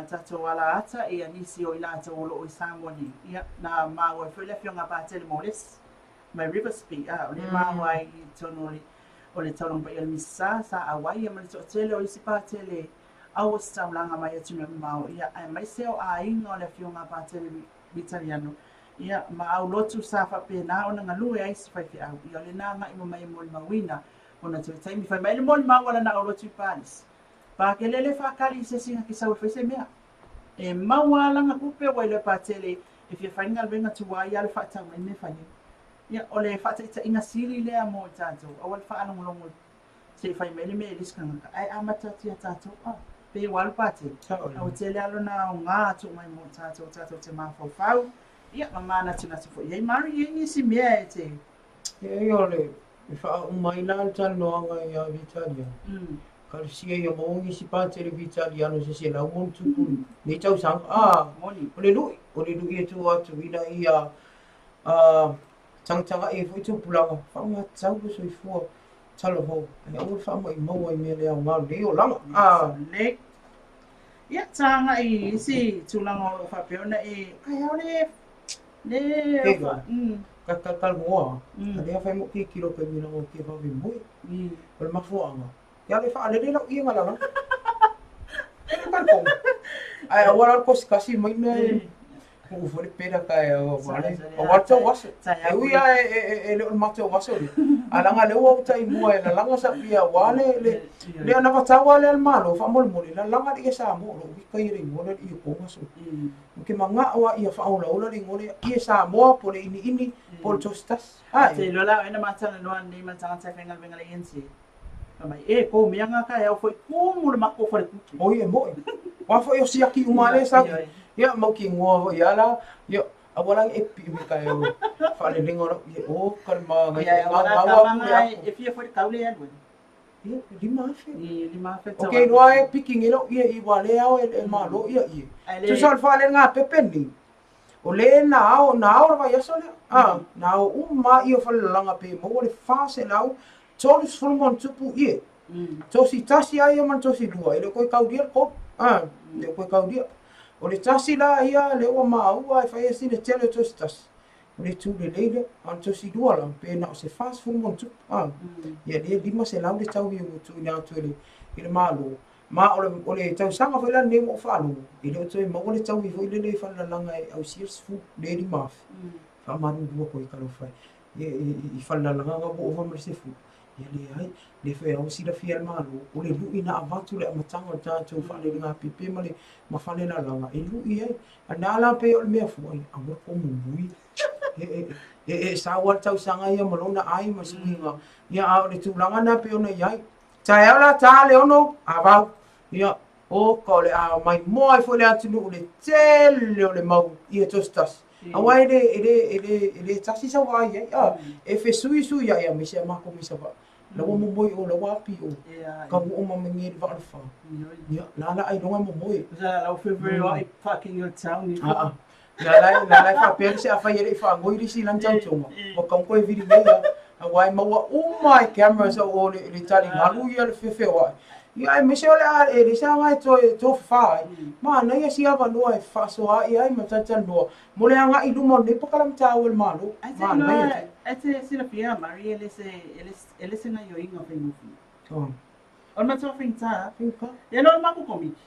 tatou ala ata ia nisi o i latou o lo o i Samoa nei. Ia, na maua ai foi le Afioga a Patele Molesi mai Riversby, a, o lea e maua ai i totonu o le, o le Taulaga Paia o le Misasa, sa auai ia ma le toatele o isi Patele auositaulaga mai atunuu e mamao, ia, aemaise o aiga o le Afioga a Patele Vitaliano, ia, ma aulotu sa faapena ona galue ai si faifeau. Ia, o lena agai uma mai e molimauina ona toe taimi. Fai mai le molimau a lana aulotu i Palisi, Pakele le faakali i se isi na te sau e fai se mea. E maua a lana tupe ua iloa e Patele e fia fai ni galuega tuai a le faatau mai mea e fai ai. Ia, o le faataitaiga sili lea mo i tatou, aua le faalogologo se i fai mai le mea i le isi tagata, ae amata atu ia tatou. A, pei ua alu Patele, a ua tele lava lona aoga tuu mai mo tatou, tatou te mafaufau, ia, ma manatunatu foi i ai. Mari, e i ai nisi mea e te... Eia o le e faauma ai la le talanoaga ia Vitaliano. Talosia ia maua nisi Patele Vitaliano se 100+ i lenei tausaga. A, o le lui, o le lui e tuu atu ina ia tagatagai ai foi tupulaga, faaaoga tatau le soifua talavou, ae aua le faamaumau ai mea le aoga o lenei olaga. A. Lelei. Ia, taga i isi tulaga o lo o faapea ona e, ai ao le, le, Kego, ka ka talanoa, a lea fai mo ke kilo pe mina o ke vave moe. O le mafuaaga, ia le faalele lau ie galala. Ke le talitomu. Ae aua la le kosikasi mai mea e uu foi le peda taeao aua le aua le tou aso. E ui lava e le o le matou aso lea, ae leaga o lea ua ou taimua e lalaga sau ie aua le le le anavatau lava lea a le Malo faamolemole, lalaga le ie Samoa o lo o wika ia le igoa lea o le ie koga so. Ou te manao lava ia faaolaola le igoa lea ie Samoa po o le iniini po o le tositasi. Ae. Te iloa la o ai na ma talanoa nei ma le tagata e faigaluega i le ANC. Fai mai, e, kou mea ngā taeao foi kumu le makou faletupe. Oi e moʻi. Wa foi o siaki uma lea sau. Ia mau ki ngoa foi ala. Ia aua la e pi me ka e faalelega o lau ie o ka le ma ngai ngau ngau aku le aku. E fia foi le kau le alu. Ia, 5,000. I 5,000 tau. Ok, noa e piki ngi lau ie i wa le ao e malo ia ie. Tusa o le faalelega pepe ni. O le na ao, na ao le vaiaso lea. A, na ao uma lava ia o Falelalaga pe maua le 430 ma ona tupu ie. Tosi tasi lava ia ma le tosi lua, e le o toe taulia le tolu. A, le o koe kaulia. O le tasi la ia lea ua maua e fai ai sina tele o tosi tasi, o le itu lelei lea. A o le tosi lua la, pe na o se 40 ma ona tupu, a. Ia lea e 500 le taui ua tuuina atu e le, i le Malo. Ma o le, o le tausaga foi la lenei ua ou faalogo, e le o toe maua le taui foi lele i falelalaga e ausia le 10, le 5,000. Faamalulu atu ai talofa e, i falelalaga na ua ova ma le 10. Ia leai, lea foi lava ua silafia e le Malo, o le lui na avatu i le amataga o le tatou faalelegāpepe ma le ma falelalaga e lui ai. A na la pei o le mea fua, ia aua le komumui. E sau lava le tausaga ia ma lona ai ma suiga. Ia a o le tulaga lena pei ona i ai. Taeao la ta le 6, a vau. Ia, oka o le a maimoa ai foi le atunuu i le tele o le mau ie tositasi. Aua e le, e le, e le, e le tasi sau vaai i ai, a, e fesuisuiaʻi aemaise a makou mai Savaii. La ua momoe i o, la ua api i o. Ka ua oma mai nei i le vaa o le fa. Ia, la la ailoga e momoe. Aa. La la la la e faapea le se afai e le i faagoi le isi lani tautoga, ua tatau ona toe vili nei lava. Aua e maua uma lava e cameras o o le le taligalu ia le fefeoaʻi. Ia aemaise o le a e leai se aga e toe tofafa ai. Manaia si avanoa e fefaasoaai ai ma talatalanoa mo le agai i luma o lenei polokalame taua a le Malo. Manaia tele. Ai te silafia Mari e le se e le se gaioiga faigofie. O le matua faigata. Faigata. Ia no le matou komiti.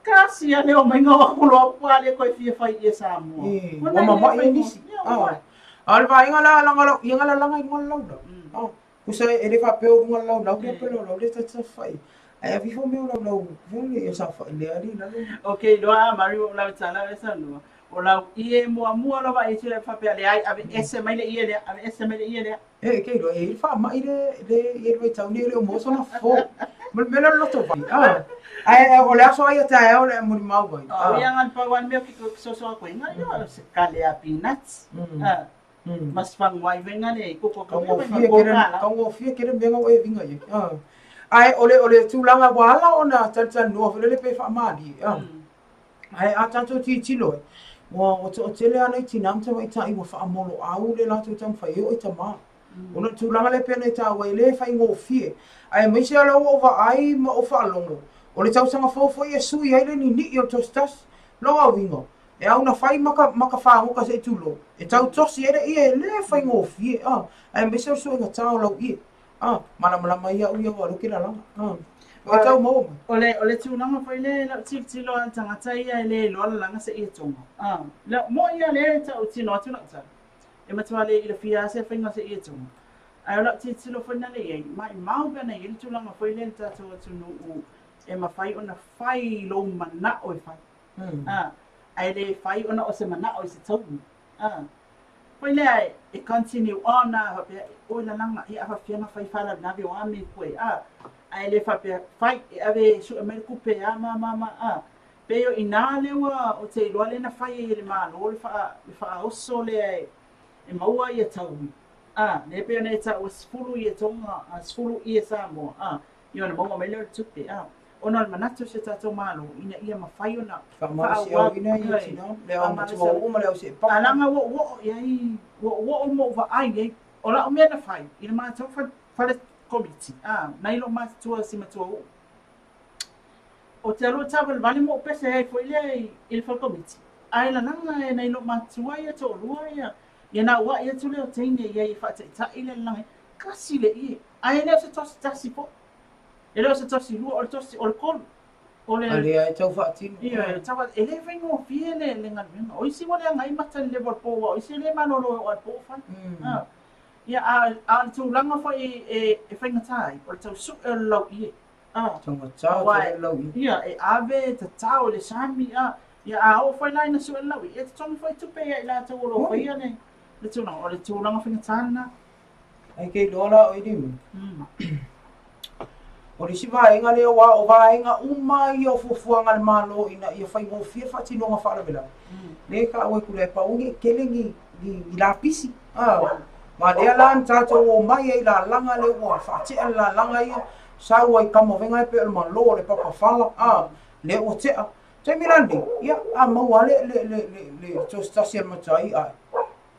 Kasi a le omaiga o aku loa ua le koe fia fai ia Samoa. E, ua mama'i ai nisi. A o le vaega la langa lau ia lalaga i luga o le laulau. A, tusa e le faapea o luga o le laulau lea pe laulau lea ta te saofai. Ae ave ifo mea o laulau foi lea ia saofai lea ali i lalo. Okay, iloa a Mari ua ou lau tala e saunoa. O lau ie muamua lava e tira faapea leai ave ese mai le ie lea, ave ese mai le ie lea. E ke iloa e i ai le faamai le le i le vaitau nei e le o maua sona fofo. Ma le mea lea o le lotovai. Ah. Ae o le aso lava ia taeao le molimau ai. Ah. Ia ngan pau an mea ki ko soso a koe nga yo se kale a peanuts. Ah. Mas fanguai venga le koko ko Kaugofie kere kaugofie kere mea nga ua e vinga i ai. Ah. Ae o le o le tulaga ua ala ona talitalinoa foi lele pe faamalie. Ah. Ae a tatou tilotilo ai, ua ua toatele lava nai tinā ma tamaitai ua faamoloau le latou taumafai e oo i tamā. Ona o le tulaga lea pei ona e taua, e le faigofie. Aemaise lava lea ua ou vaai ma ou faalogo, o le tausaga fou foi e sui ai le ninii o le tositasi. Lona uiga, e ao ona fai ma ka, ma ka fāgoka se i tulou, e tau tosi ai le ie, e le faigofie, a, aemaise o le suiga tā o lau ie. A, malamalama ia au ia ua alu ke lalaga. A, ua tau maua mai. O le, o le tulaga foi lea i lau tilotilo a le tagata ia e le iloa lalaga se ia tonga. A, le, mo ia lea e tautino atu lau tala, e matua le ilafia lava se faiga o se ia tonga. Ae o lau tilotilo foi na lea i ai, maimau pe ana i ai le tulaga foi lea i le tatou atunuu e mafai ona fai lou manao e fai. A, ae le fai ona o se manao i se taui. A, Foi lea e continue on a faapea, oi lalaga, ia a faapefea ona fai faalavelave o a mea koe, a, ae le faapea, fai, e ave e sue mai le kupe, a ma ma ma, a. Pei o i ina lea ua, ou te iloa lea na fai ai e le Malo le faa, le faaoso lea e, e maua ia taui, a, lea pei ona e taua 10 ia Tonga, a, 10 ia Samoa, a, ia ona maua mai lea o le tupe, a. Ona o le manatu o si o tatou Malo ina ia mafai ona Faamalosiauina ia tina, le au matua oo ma le au seepapa. A leaga ua ou oo i ai, ua ou oo ma ou vaai i ai. O lau mea na fai i le matou fale komiti, a, nai lou matutua si matua uu. Ou te alu e taavalevale ma ou pese ai foi lea i le fale komiti. Ae lalaga e nai lou matutua ia toalua ia, ia na ua'i atu lea o teine i ai e faataitai le lalaga, kasi le ie. Ae le o se tosi tasi foi. E le o se tosi lua, o le tosi, o le tolu. O le... A lea e tau faatino. Ia, e tau e le faigofie le, le galuega. O isi ua leaga ai mata i le level po, aua o isi e le malolo e oo lava i le po o fai. Ia, a, a o le tulaga foi e, e faigata ai, o le tau sue o le lauie. Taugata tele le lauie. Ia, e ave, e tatao i le sami, a. Ia, a oo foi la ina sue le lauie, e totogi foi tupe ia i latou o lo o faia le, le tulaga. O le tulaga faigata lena. Ai ke iloa la oe Lima. O le isi vaega lea aua o vaega uma ia o fuafuaga a le Malo ina ia faigofie le faatinoga faalavelave, lea e taua e Tuilaepa aua ne i tele ni, ni, ni lapisi. A, ma lea la na tatou omai ai i lalaga lea ua faatea le lalaga ia, sau ai tamaovega e pei o le malo o le papafala, a, lea ua tea. Taimi la lenei, ia, a maua lava le, le, le, le, le tositasi a le matai, ae,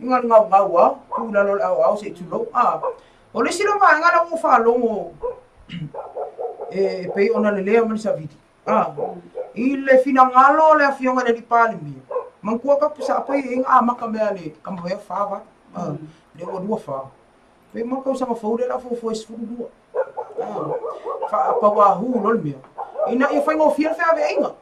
I ga le gaugau a, tuu i lalo o le aoao se i tulou. A, o le isi la vaega lea ua ou faalogo e pei ona lelea mai le savili, a, I le finagalo o le Afioga i le Alii Palemia, manatua ka pusa apa ia inga amata mea le kamawhea wha va, le ua lua wha. Pe mo tausaga fou le la fuafua e 12. Faapauahu loa le mea. Ina ia faigofie le feaveaiga.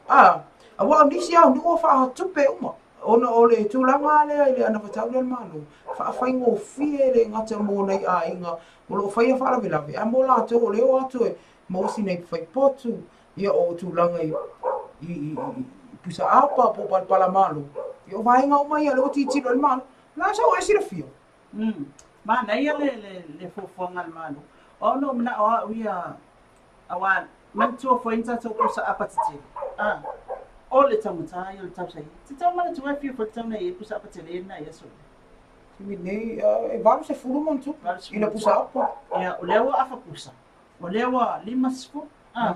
Aua o nisi lava o nuu ua faatupe uma ona o le tulaga lea i le anavatau lea a le Malo, faafaigofie le gata mo nai aiga o lo o faia faalavelave, a mo latou o lea o atu e maua sina faipotu, ia o tulaga i i pusaapa po o palapala malo, ia o vaega uma ia o lea ua tilotilo i ai le Malo. O le a sau e silafia? Manaia le fuafuaga a le Malo. O au na ou manao au ia, aua manatua foi ni tatou pusa apa tetele. A, o le taugata ia o le tausa ia. Te tau manatua e fia foi le tau nei e pusa apa tele na ia so. Taimi nei, e 80 ma ona tupu i le pusa apa. Ia, o lea ua afa pusa. O lea ua 50. A,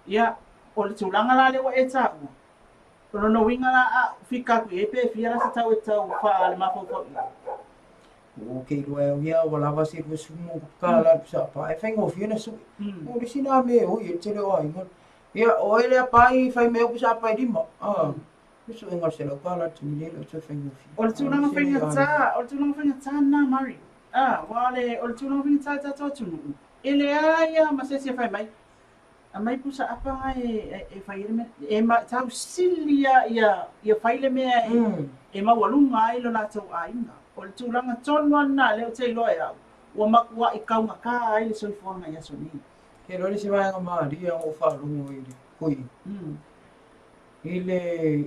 ia, o le tulaga la lea ua e taua, O lona uiga la a fika atu i ai pe fia la se tau e tau faa le mafaufau i ai. O ke iloa e au ia ua lava se 20 ma ona tala le pusa apa e faigofie ona sui. O le isi na mea e oi ai le tele o aiga. Ia o e lea pai fai mai au pusa apa e lima. Le suega o le $100 le taimi nei e le o toe faigofie. O le tulaga faigata, o le tulaga faigata lena Mari. Aua o le tulaga faigata i le tatou atunuu, e leai lava ma se isi e fai mai, Aumai pusa apa e fai ai le mea. E tau sili lava ia fai le mea e maualuga ai lo latou aiga. O le tulaga tonu lava lena lea ou te iloa e au, ua matuai taugata ai le soifuaga i aso nei. Ke iloa le isi vaega malie na ou faalogo i le hui, i le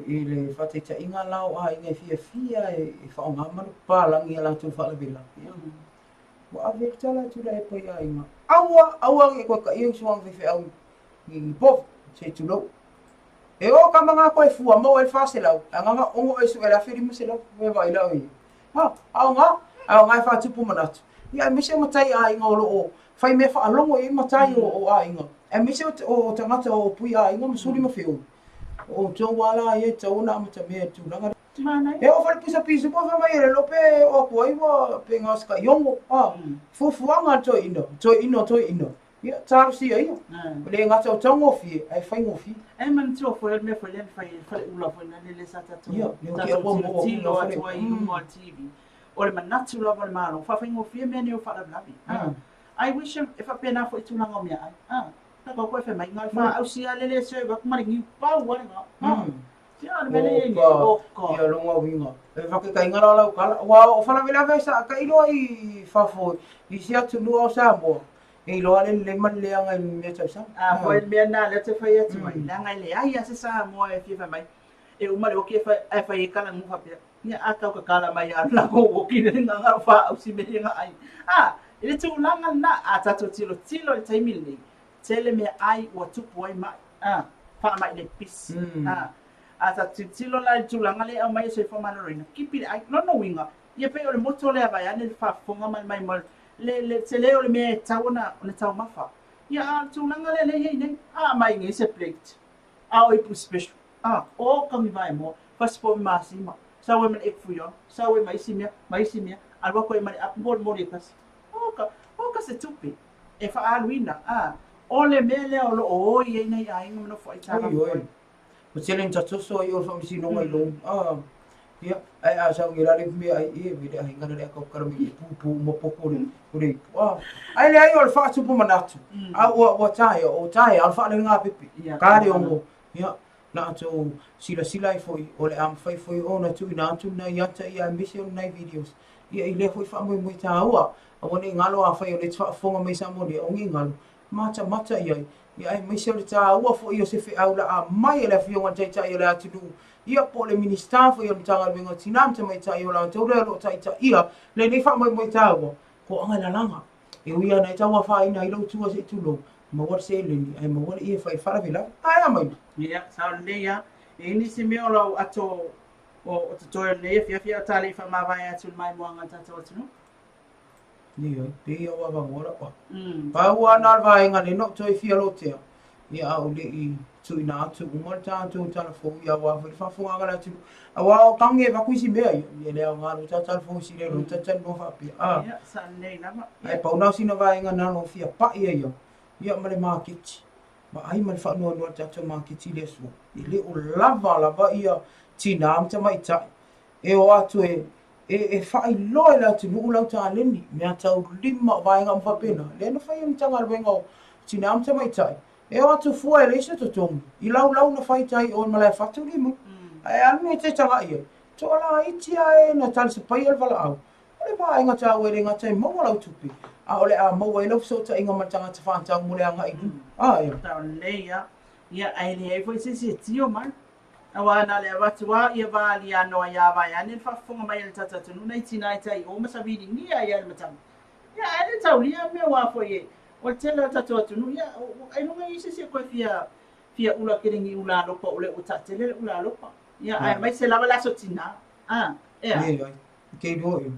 i le faataitaiga la o aiga e fiafia e faaaoga manupapalagi i a latou faalavelave. Ua ave le tala atu le epa i aiga. Aua, aua ne i toe taia uso ana faifeau i ni povi, se i tulou. E o ka manga koe fua maua ai le 400, ae na ona ono e sue le 1500, me vaai la oe. Ha, aoga, aoga e faatupu manatu. Ia aemaise o matai aiga o lo o fai mea faalogo i ai matai o aiga. Aemaise o tagata o pui aiga ma suli ma feoi. O outou lava la ia e tatau ona amatamea i le tulaga lea. E oo foi le pusa pisupo fai mai e le iloa pe oo atu ai ua pe gasekaiogo a fuafuaga a le toeaina, toeaina o toeaina ia talosia ia. E le gata o taugofie ae faigofie. E manatua foi o le mea foi lea na fai ai le faleula foi lea lea sa tatou tatou tilotilo atu ai i luga o le TV. O le manatu lava o le Malo, faafaigofie mea nei o faalavelave. I wish e faapena foi tulaga o meaai. Tatou koe fai mai, na o le faausi lava le le serve atu ma le niu pau lava lena. Oka, ia lona uiga, e fakekaiga la lau tala, aua o faalavelave sa tailo i fafo i isi atunuu a o Samoa, e iloa le lelei ma le leaga i mea tausaga. A foi le mea lena lea ou te fai atu ai, leaga e leai lava se Samoa e fia fai mai, e uma le oki ae fai ai kalagu faapea, ia a tau tatala mai lava le latou oki le gagana o faaausi mea ia na ai. A, i le tulaga lena, a tatou tilotilo i le taimi lenei, tele meaai ua tupu ai ma'i, a, faamai le pisi, a. A ta tilotilo la i le tulaga lea e aumai e Soifua Maloloina, kipi le ai. Lona uiga, ia pei o le moto lea vaeane le faafofoga ma le maimoa le, le tele o le mea e tatau ona, ona taumafa. Ia, a o le tulaga lea lea e i ai nei, a aumai nei se plate, a o ipu special, a, o kami vaemoa, fasipovi masima, sau ai ma le egg fouillon, sau ai ma isi mea, ma isi mea, alu atu ai ma le apu molimoli e tasi. Oka, oka se tupe. e faaaluina, a, o le mea lea o lo o oi ai nai aiga ma nofo aitalafu Oi, oi. Ua tele ni tatoso ai o le faamasinoga i lou, a, ia, ae a sau i la le mea ai, e, vele aiga na le aka kala mai e pūpū uma poko le, o le ipu, a. Ae leai o le faatupu manatu, a ua, ua taea, o taea o le faalelega pepe, ka le ono, ia, latou silasila ai foi, o le a mafai foi ona tuuina atu nai ata ia aemaise o nai videos, ia i lea foi faamoemoe taua, aua ne i galo afai o lea e te faafofoga mai Samoa nei, aua ne i galo, matamata i ai, ia aemaise o le taua foi o se feau laa mai e le Afioga i le Taitai o le atunuu, ia po o le Minisita foi o le Matagaluega o Tina ma Tamaitai o latou lea o lo o taitaia lenei faamoemoe taua, toaga e lalaga. E ui lava na e tau afaina ai lou tua se i tulou, maua le seleni ae maua le ie fai faalavelave. Ae a mai? Ia, sao lelei lava. E i ai nisi mea o lau ato o totoe o lenei afiafi a o ta le i faamavae atu i le maimoaga a le tatou atunuu. Ioe, pei ia ua avanoa lau papa. Pau lava na o le vaega lea na ou toe fia lotea, ia a o le i tuuina atu uma le tatou tala fou ia aua foi le faafofogaaga a le atunuu. Aua o tagi e avatu isi mea ia, ia le aoga loa ta tala fou isi lea ta talanoa faapea. A, Ia, sa lelei lava. ae pau na o sina vaega na o fia pai ai au, ia ma le maketi. Vaai ma le faanoanoa i le tatou maketi i le aso, e le o lava lava ia tinā ma tamaitai e o atu e e faailoa i le atunuu lau taleni, mea taulima, o vaega uma faapena, lea na fai e le Matagaluega o Tinā ma Tamaitai, e o atu fua e leai se totogi, i laulau na fai tai i o i Malaefatu lima. Ae alu nei te tagai ai, toalaiti lava e na talisapaia le valaau, O le vaega taua e le gata e maua lau tupe, a o le a maua ai lau fesootaiga ma le tagata whātau mo le agai i luma. A, ea. Tau lelei a. Ia, ae leai foi se isi e tio mai. Aua na le avatu a ia valia noa ia vaeane le faafofoga mai a le tatou atunuu nai tina e tai o ma saviligia ai a le matagi. Ia, ae le taulia mea aua foi e o le tele o le tatou atunuu, ia, ailoga i ai se isi e koe fia fia ula kelegi ula alopa o lea ua taatele le ula alopa. Ia, aemaise lava le aso tina. A, ea. Leai. I te iloa i,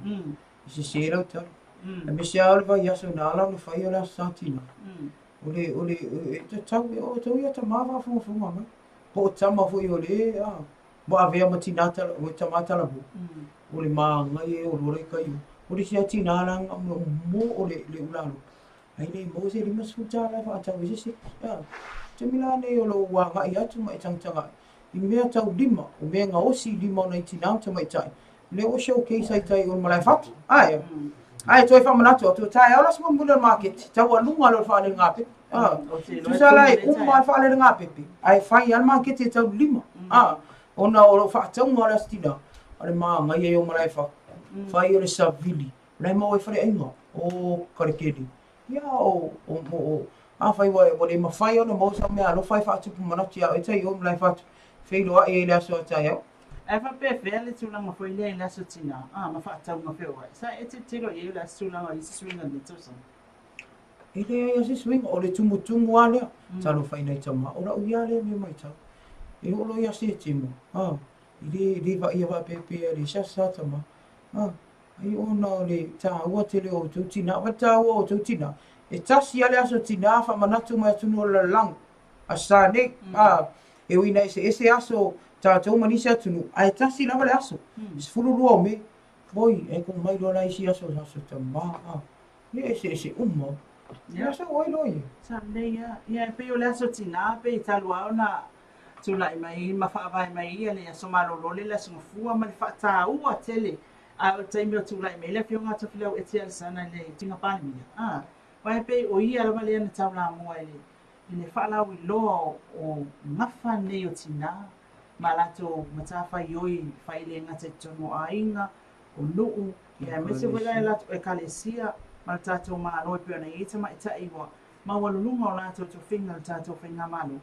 i sese lau tala. Aemaise lava o le vaiaso na ala ona fai o le Aso Sa Tina. O le, o le, e tatau, e oo tau ia tama faafogafoga mai. Po o tama foi o le, a, ua avea ma tina tala, o tama talavou. O le māngai e olo le kai o. O le isi tina la nga mo mo o le, le ulalo. Ai le maua se $50 e faatau ai se isi. A, taimi la nei o lou agai atu ma e tagatagai i mea taulima, o mea e gaosi i lima o nai tinā ma tamaitai, lea ua showcase ai tai o le malae fatu. Ae, ae toe faamanatu atu, o taeao le aso mulimuli o le maketi, taualuga loa le faalelegāpepe. A, tusa la e uma lava le faalelegāpepe, ae fai lava le maketi e taulima. A, ona o lou faatauga o le aso tinā, o le māgaia ia o malae fatu, fai o le savili, o la e maua ai faleaiga, o Kalekele, Ia, o, o, o, o, afai ua, ua le mafai ona maua sau meaalofa e faatupu manatu iā oe tai o Malaefatu, feiloai ai i le aso a taeao. Ae faapefea le tulaga foi lea i le aso tinā, ā, ma faatauga feoai? Sa e tilotilo i ai o le a se tulaga o i ai se suiga i lenei tausaga? E leai lava se suiga, o le tumutumu lava lea. Talofa i nai tama, o la'u ia lea mea maitau. E oo loa ia Setema, ā, i le, le vaaia faapeapea i le seasea tama, ā. Ai ona o le tāua tele o outou tinā. Wa tāua o outou tinā. E tasi a le aso tinā whamanatu mai atunuu o le lalolagi. Aso Sa nei. A, e ui ina eseese aso tātou ma nisi atunuu, ae tasi lava le aso. 12 o Me. Oi, e ko mai loa la isi aso, aso tamā. A, ia eseese uma. Ia sau ai loa ia. Sa lelei a. Ia e pei o le aso tinā, pei talu lava ona tulai mai ma faavae mai ia le aso malolo le aso Gafua ma le faataua tele. A o le taimi o tulai mai le Afioga a Tofilau Eti Alesana i le Tiga Palemia, a, aua e pei o ia lava lea na taulamua i le, i le faalauiloa o, o gafa nei o tinā ma latou matafaioi fai le gata i totonu o aiga, o nuu, ia aemaise foi la e latou Ekalesia ma le tatou Malo e pei ona i ai tamaitai ua maualuluga o latou tofiga i le tatou faigamalo.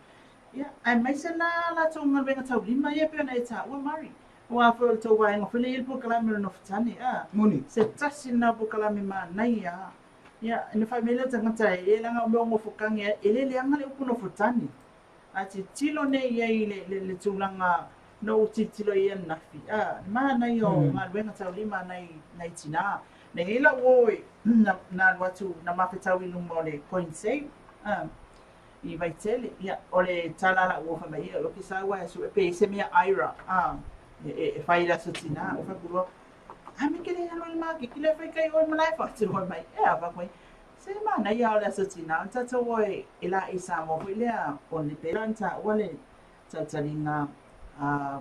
Ia, aemaise la latou galuega taulima ia e pei ona e taua Mari. Aua foi o le tou vaega foi lea e i ai le polokalame o le Nofotane, a. Moni. Se tasi lena o polokalame manaia a. Ia, ina fai mai lea o tagata e leaga o mea o gofotage e le leaga le upu nofotane. A tilotilo nei i ai i le, le, le tulaga na ou tilotilo i ai ananafi, a, le manaia o galuega taulima a nai, nai tinā. Na i ai lau uo i, na, na alu atu, na mafetau i luma o le Coin Save, a. I Vaitele, ia, o le tala a la'u uo fai mai, ia, o ke sau ae sue pe i se mea Ira, a, e fai i le aso tinā, o fai atu loa, a me ke le alu i le makeki le fai kai oi malae fatu fai mai, e a fai atu ai, se manaia o le aso tinā, o le tatou o e laʻi i Samoa foi lea, o le pela na taua le talitaliga a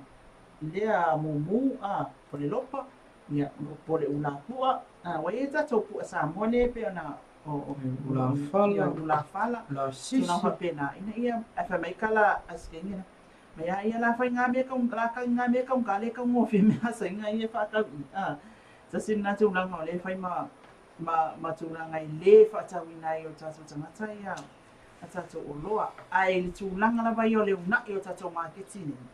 lea mumu, a, o le lopa, ia, po o le ula pu'a, a, ua i ai tatou pu'a Samoa lea e pei ona o Ulafala, Ulafala, Ulasisi. Tulaga faapena, ina ia, ae fai mai kala a Sikenge na, mai a ia la fai ngā mea kau, la kai ngā mea kau ka le kau ngōwhia me a sainga ia whakau i. A, tasi lena tulaga o le fai ma, ma, ma tulaga i le whaatauina ai o tātou tangata ia a tātou oloa. Ae i le tulaga lava ia o le unaʻi o tātou maketi nei,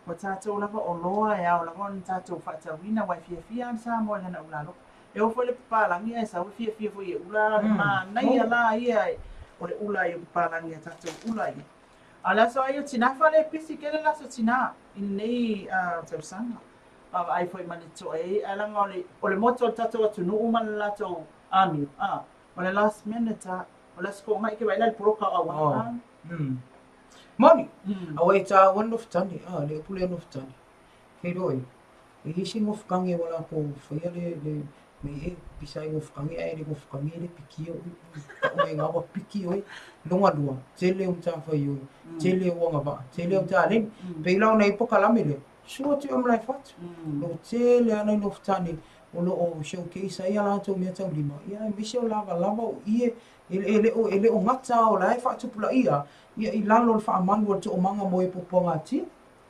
Ua tātou lava oloa e ao lava ona tātou faatauina aua e fiafia lava le Samoa i lana ula alofa. E oo foi le papalagi ae sau e fiafia foi e ula le manaia la ia o le ula ai o papalagi a tātou ula ia. A o le aso ai o tinā fale e pisi kele le aso tinā i lenei tausaga. Vaavaai foi ma le totoa e ai leaga o le o le moto o le tatou atunuu ma le latou amio a o le last minute a o le aso toonai ke vaai la le poloka o auala a. Moni, aua e tāua le nofotane, a, le upu lea nofotane. Feiloai, e i ai se nofokange ua latou faia le, le, Mai e pisa e gofokage ae le gofokage e le pikia oe. Tau mai ga ua piki oe. Lona lua, tele o matafaioi, tele o agavaa, tele o taleni. Pei la ona i ai polokalame lea, sua atu i o i Malaefatu. O lo o tele lava nai nofotane o lo o showcase ai a latou meataulima, ia aemaise o lavalava o ie, e le o e le o gata o la e faatupulaia ia i lalo o le faamalu a le toomaga mo e puapuagatia.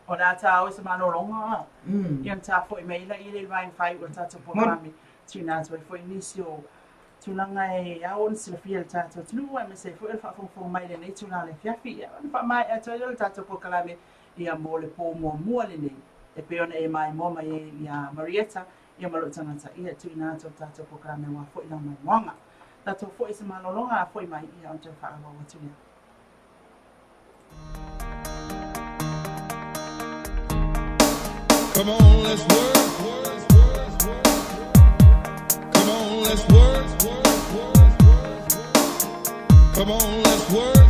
O le a ta o i se malologa, ia ona ta foi mai lea i le vaega faaiu o le tatou polokalame, tuuina atu ai foi nisi o tulaga e ao ona silafia e le tatou atunuu aemaise ai foi o le faafogafoga mai i lenei itula o le afiafi. Ia ona faamaea atu ai lea o le tatou polokalame ia mo le po muamua lenei e pei ona e maimoa mai ai ia Marietta ia ma lou tagata ia e tuuina atu o le tatou polokalame aua foi lau maimoaga. Tatou foi i se malologa a foi mai ia ona toe faaauau atu lea. Come on, let's work. Come on, let's work. Come on, let's work.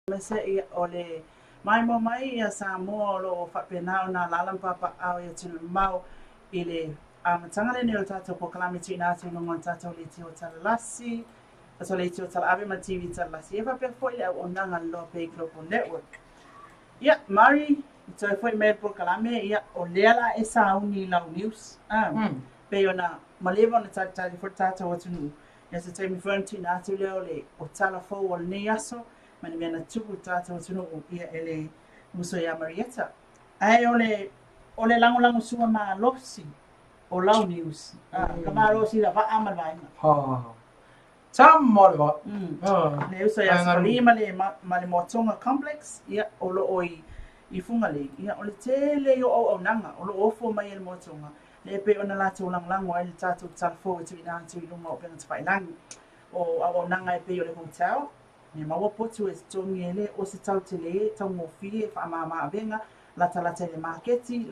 Aemaise ia o le maimoa mai ia Samoa o lo o faapena ona alaala ma papaaao i atunuu mamao i le amataga lenei o le tatou polokalame tuuina atu i luga o le tatou leitio talalasi, tatou leitio talaave ma le TV talalasi, ia faapea foi le auaunaga a le Loa Bay Global Network. Ia, Mari, i toe foi mai le polokalame, ia, o lea la e sauni i lau news, ah, pei ona maleva ona talitali foi le tatou atunuu. Ia se taimi foi ona tuuina atu lea o le o tala fou o lenei aso ma ni mea na tupu i le tatou atunuu ia e le uso ia Marietta. Ae o le o le lagolagosua malosi o lau news, ah, ka malosi la vaa ma le vaega. Ha. Tama o le vaa. Ah. Le uso ia Sofali ma le ma le Moatonga Complex, ia o lo o i i Fugalei, ia o le tele ia o auaunaga o lo o ofo mai e le Moatonga, lea e pei ona latou lagolago ai le tatou tala fou e tuuina atu i luga o upega tafailagi. O auaunaga e pei o le hotel, e maua potu e totogi e le o se tau tele, taugofie, faamama avega, latalata i le maketi,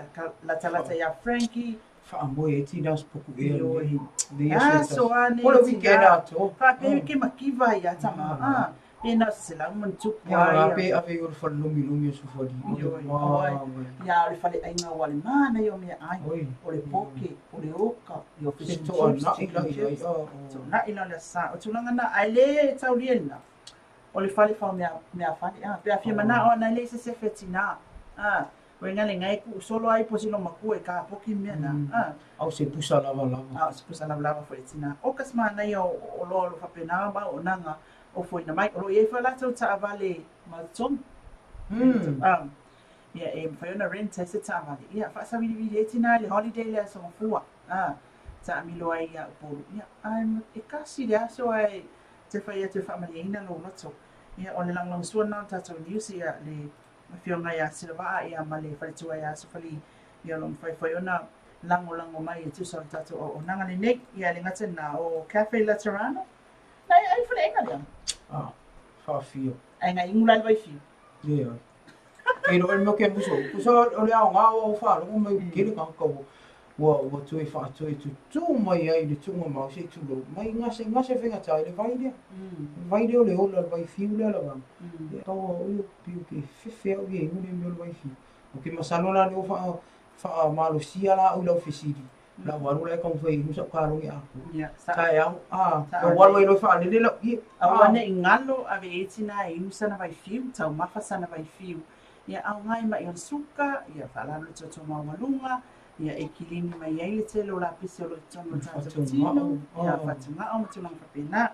latalata iā Frankie. Faamoe ai tina aso puku ea Ioe. Nei aso a nei O le weekend atoa. Faapea ke makiva ai a tama. Ah, pe na o se selau ma ni tupu a ia. Pe ave i o le fale lomilomi o Sofali. Ioe. Ia o le faleaiga ua le manaia o meaai. O le poke, o le oka, ia o fish and chips, chicken chips. Toanai la o le aso Sa. O tulaga na, ae le taulia lena. O le fale fao mea, mea fale. Ah, pe a fia manao ana e leai se sefe tina. Ah, Uiga lenei e kuu solo ai po silo makua i kapoki mea na. Ah. Ao se pusa lava lava. Ao se pusa lava lava foi tina. O ka se manaia o o loa o lo faapena ma auaunaga o foina mai. O lo o i ai foi latou taavale ma totonu. Ah. Ia e mafai ona rent ai se taavale. Ia faasawiliwili ai tina i le holiday le aso Gafua. Ah. Taamilo ai ia Upolu. Ia ae e kasi le aso ae te fai atu e faamalieina lou loto. Ia o le lagolagosua lena o le tatou news ia le Afioga ia Silavaa ia ma le faletua ia Sofali ia o lo o mafai foi ona lagolago mai e tusa o le tatou auaunaga lenei. Ia e le gata i lena, o Cafe Laterano, na e ai faleaiga lea. Ah, faafio. Ai ngai ingu la le vaifiu. Ioe. E lo el ke muso. Pusa o le aoga o faalogo mai ua tele tagata ua ua ua toe faatoe tutū mai ai i le tuugamau se i tulou mai gasegase faigata i le vai lea. Le vai lea o le ola le vai fiu lea lava. Ia pau a oi pei ke fefe au ia inu le mea o le vai fiu. O ke masalo la lea ua faa faamalosia la au i lau fesili. La ua alu la e taumafai e inu sau kalogi atoa. Ia, sa Taeao, a, ua alu ai loa e faalele lau ie. Aua ne i galo ave i ai tina e inu sana vai fiu, taumafa sana vai fiu. Ia aoga ai mai o le suka, ia faalalo le toto maualuga, ia e kilini mai ai le tele o lapisi o lo o i totonu o le tatou tino, ia fatugao ma tulaga faapena.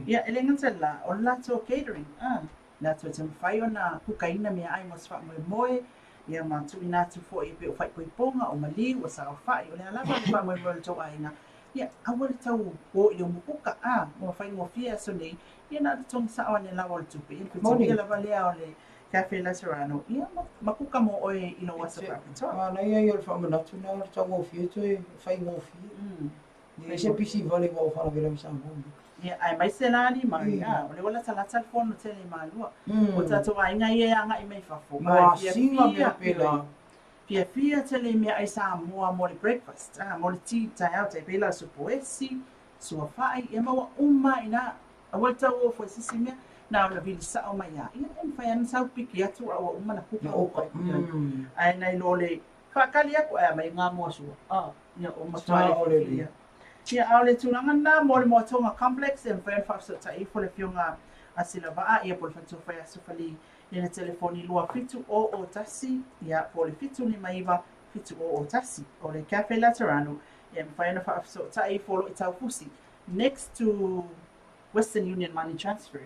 Ia e le gata i le la, o le latou catering, a, latou te mafai ona kukaina meaai mo se faamoemoe, ia ma tuuina atu foi e pei o faaipoipoga, o maliu, o saofai, o le a lava le faamoemoe o le tou aiga, ia aua le tau o i le umukuka, a, ua faigofie aso nei, ia na o le totogi sao ane lava o le tupe, ia le fetilia lava lea o le Cafe Laterano, ia ma kuka mo oe i lou aso faapitoa. Manaia ia o le faamanatu lena o le taugofie toe faigofie. E leai se pisi vale ua ou faalavelave i Samoa nei. Ia, aemaise la alii mai, a, o lea ua latalata le fono tele i Malua. O tatou aiga ia e agai mai fafo, a e fiafia, mea pēlā. Fiafia tele i meaai Samoa mo le breakfast, a, mo le tea taeao, tai pei la o le supo esi, suafa'i, ia maua uma i ina. Aua le tau o foi se isi mea, na ona vili sao mai lava, ia e mafai lava ona sau piki atu a ua uma ona kuka oe. Ae nai lo le faakali atu ae aumai ngā moa sua. Ah, ia o matua le fiafia. Ia, a o le tulaga lena mo le Moatoga Complex e mafai ona faafesootai ifo le Afioga a Silavaa, ia po o le Faletua Faiaso Fali i le telefoni 27001, ia po o le 759 7001. O le Cafe Laterano, e mafai ona faafesootai ifo o lo o i Taufusi, next to Western Union Money Transfer,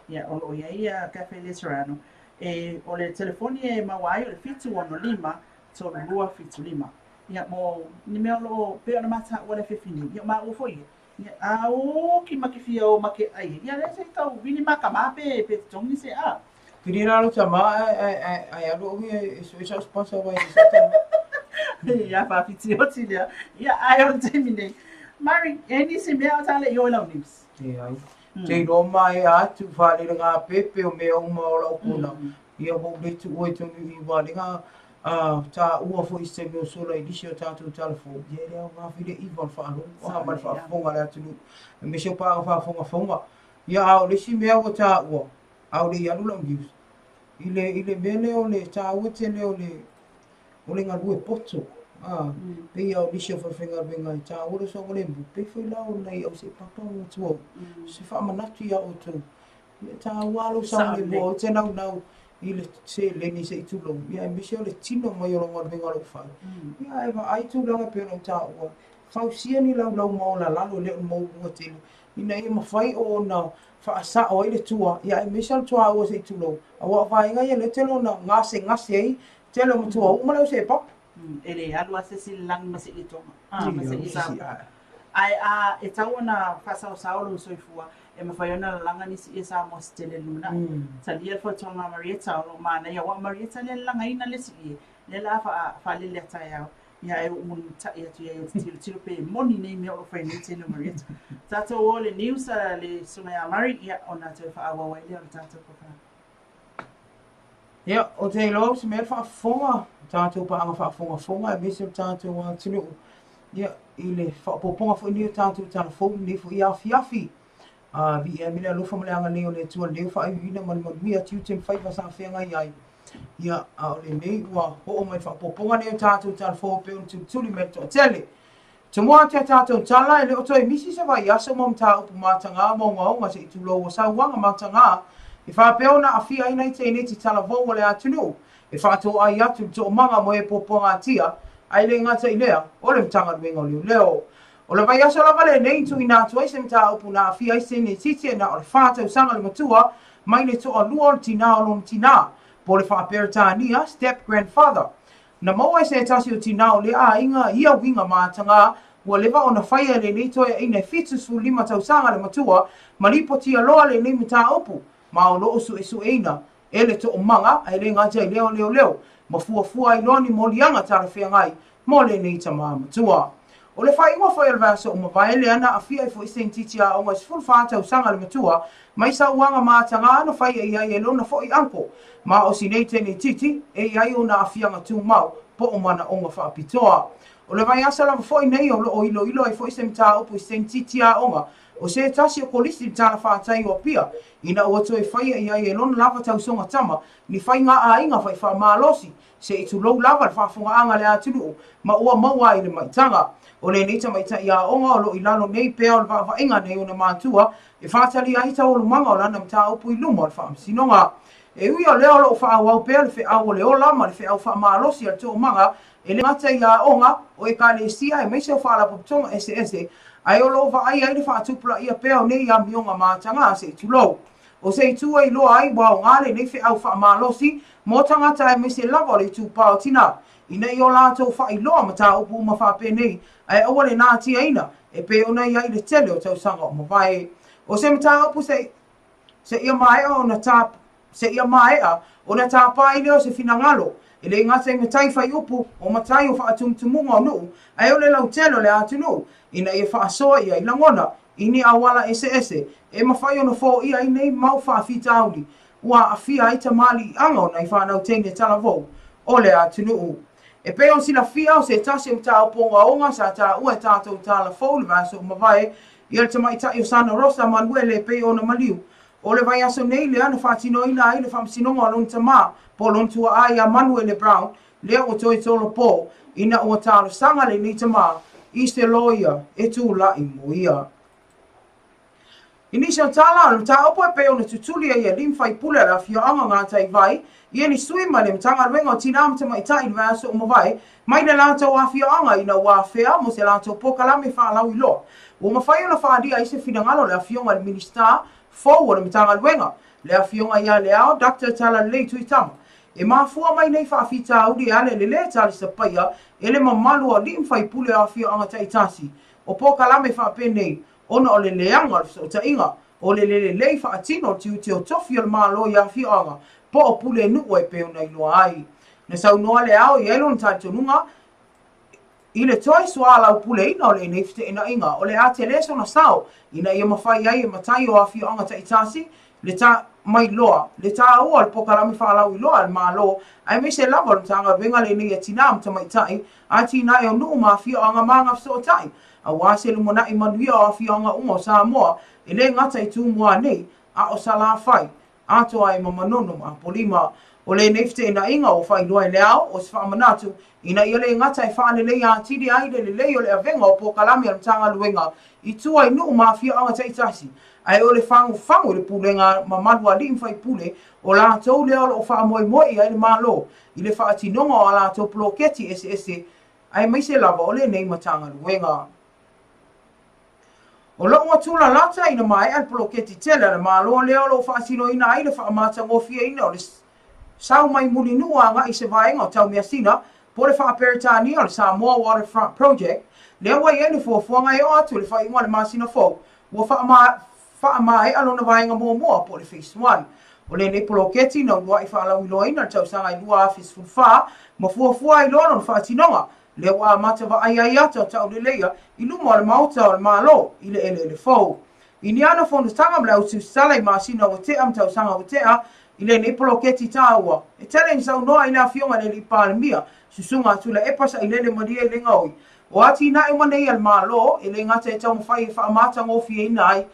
ia, o lo o i ai ia Cafe Laterano, e, o le telefoni e maua ai o le 765 3275. Ia, mo ni mea o lo o, pei ona mataua le afiafi nei, ia o maua foi ia, ia, a oki ma ke fia o ma ke ai, ia lea se i tau vili makama pe, pe totogi se a. Pili la lo tama ae ae ae ae alu au ia e sue sau sponsor wai e sa tama. Ia faafitioti lea. Ia ae o le taimi nei. Mari, e nisi mea o tale i oi lau news. E ai. Te iloa mai atu whaalele ngā pepe o mea uma o lau kona. Ia ua ou le tuua i tonu i wā le ngā tā ua foi i se taimi o sola i nisi o tātou tala fou. Ia e le aoga foi le iva o le faalogo ma le faafofoga a le atunuu. Aemaise o pāga faafogafoga. Ia a o le isi mea ua tāua. A o le i alu lau news, i le, i le mea lea o le tāua tele o le, o le galue poto, a, pei lava o nisi o falefaigaluega e tāua le saogalemu, pei foi la o nai au seipapa ma matua, se faamanatu iā outou, ia e tāua lava lou saogalemu, aua e te naunau i le seleni se i tulou, ia aemaise o le tino mai o lau galuega o lo o fai, ia ae vaai tulaga e pei ona ou taua, fausia ni laulau maolalalo e le o ni maualuluga tele, ina ia mafai ona faasao ai le tua, ia aemaise o le tuaua se i tulou, aua o vaega ia lea e tele ona gasegase ai tele o matuauu ma le au seepapa. E le alu lava se isi i le lagi ma se i toga, ma se i sao. Ae a e tau ona faasaosao lou soifua, e mafai ona lalaga nisi ia Samoa se tele i le lumanai. Talia le fautuaga a Marietta o lo o manaia, aua o Marietta lea e lalagaina le isi ie, lea la a faalele a taeao, Ia ae ou mulimulitai atu i ai ou te tilotilo pe moni nei mea o lo o fai nei teine o Marietta. Tatou o le news a le Susuga ia Murray, ia ona toe faaauau ai lea o le tatou polokalame. Ia, ou te iloa o se mea le faafofoga, tatou paaga faafogafoga aemaise o le tatou atunuu, ia, i le faaopoopoga foi lenei o tatou tala fou i lenei foi afiafi. A, viia ai le alofa ma le agalelei o le Atua i lenei ua faaiuiuina ma le manuia tiute ma faiva sa feagai ai. Ia, a o lenei ua oo mai faaopoopoga nei o tatou tala fou e pei ona tulituli mai le toatele. Tomua atu a tatou tala, e le o toe misi se vaiaso ma mataupu matagā ma ogaoga se i tulou ua sauaga matagā e faapea ona aafia ai nai teineiti talavou o le atunuu e faatoai atu le toomaga mo e puapuagatia, ae le gata i lea, o le Matagaluega o Leoleo. O le vaiaso lava lenei i tuuina atu ai se mataupu na aafia ai se teineitiiti e na o le fa tausaga le matua mai le toalua o le tinā o lona tinā, po o le Faa-Peretania, step-grandfather. Na maua e se tasi o tinā o lea aiga ia uiga matagā ua leva ona faia e lenei toeaina e 75 tausaga le matua ma lipotia loa lenei mataupu ma o lo o suesueina e le toomaga ae le gata i lea o leoleo ma fuafua ai loa ni moliaga talafeagai mo lenei tama matua. O le faaiuga foi o le vaiaso ua mavae lea na aafia ai foi se teineitiiti aoga e 14 tausaga le matua mai sauaga matagā na faia i ai e lona foi uncle ma o si nei teineitiiti e i ai ona aafiaga tumau po o manaoga faapitoa. O le vaiaso lava foi nei o lo o iloilo ai foi se mataupu i se teineitiiti aoga o se tasi o kolisi i le talafatai o Apia ina ua toe faia i ai e lona lava tausoga tama ni faiga aiga faifamalosi se i tulou lava le faafogaaga a le atunuu ma ua maua ai le maitaga. O lenei tamaitai aoga o lo o i lalo nei pea o le vaavaiga nei ona matua e faatalia ai taualumaga o lana mataupu i luma o le faamasinoga. E ui o lea o lo o faaauau pea le feau o le ola ma le feau faamalosi a le toomaga e le gata i aoga, o ekalesia aemaise o faalapotopotoga eseese, ae o lo o vaai ai le faatupulaia pea o nei amioga matagā se i tulou. O se itu e iloa ai ua aoga lenei feau faamalosi mo tagata aemaise lava o le itupa o tinā, ina ia o latou faailoa mataupu uma faapenei ae aua le natiaina e pei ona i ai le tele o tausaga o mavae. O se mataupu se seia maea ona tā seia maea ona tāpā ai lea o se finagalo, e le gata i matai fai upu, o matai o faatumutumuga o nuu, ae o le lautele o le atunuu, ina ia faasoa i ai lagona i ni auala eseese e mafai ona foia ai nei mau faafitauli ua aafia ai tamaliiaga o nai fanau teine talavou o le atunuu. E pei ona silafia, o se tasi o mataupu ogaoga sa taua e tatou tala fou i le vaiaso ua mavae, ia le tamaitai o Sana Rosa Manuele e pei ona maliu. O le vaiaso nei lea na faatinoina ai le faamasinoga o lona tamā, po o lona tuaa ia Manuele Brown, lea ua toe tolopo ina ua talosaga lenei tamā i se loia e tulai mo ia. I nisi o tala o le mataupu e pei ona tutuli ai alii ma faipule a le afioaga o Gataivai ia ni sui mai le Matagaluega o Tinā ma Tamaitai i le vaiaso ua mavae mai le latou afioaga ina ua afea mo se latou polokalame faalauiloa ua mafai ona faaalia ai se finagalo o le afioga i le Minisita fou o le Matagaluega, le afioga ia Leao Doctor Talalelei Tuitama. E mafua mai nei faafitauli e ale le lē talisapaia e le mamalu o alii ma faipule o afioaga taitasi o polokalame faapenei ona o le leaga o le fesootaiga, o le le lelei faatino o le tiute o tofi o le Malo i afioaga po o pulenuu e pei ona iloa ai. Na saunoa le Ao i ai lona talitonuga i le toe soalaupuleina o lenei feteenaiga o le a tele sona sao ina ia mafai ai e matai o afioaga taitasi le ta mailoa le taua o le polokalame faalauiloa a le Malo aemaise lava o le Matagaluega lenei a Tinā ma Tamaitai, Atinae o Nuu ma Afioaga ma Agafesootai aua se lumanai manuia o afioaga uma o Samoa e le gata i Tumua nei a o Salafai. atoa ai ma Manono ma Apolima. O lenei feteenaiga ua faailoa e le ao o se faamanatu ina ia le gata e faaleleia atili ai le lelei o le avega o polokalame a le Matagaluega i tua i nuu ma afioaga taitasi, ae o le fagufagu i le pulega mamalu a alii ma faipule o latou lea o lo o faamoemoe i ai le Malo i le faatinoga o a latou poloketi eseese aemaise lava o lenei Matagaluega. O lo o ua tūlalata ina maea le poloketi tele a le Malo lea o lo o faatinoina ai le faamatagofieina o le sau mai Mulinuu agai i se vaega o Taumeasina po o le faa-Peretania o le Samoa Waterfront Project lea ua i ai le fuafuaga e oo atu i le faaiuga o le masina fou ua faamaea lona vaega muamua po o le Phase One. O lenei poloketi na uluai faalauiloaina i le tausaga e 2014 ma fuafua ai loa lona faatinoga lea ua amata vaai ai ata o tauleleia i luma o le Maota o le Malo i le eleele fou. I ni ana fonotaga ma le autusala i masina ua tea ma tausaga ua tea i lenei poloketi taua, e tele ina saunoa ai le Afioga i le Alii Palemia, Susuga Tuilaepa Sailele Malie Legaoi, o atinae uma nei a le Malo e le gata e taumafai e faamatagofieina ai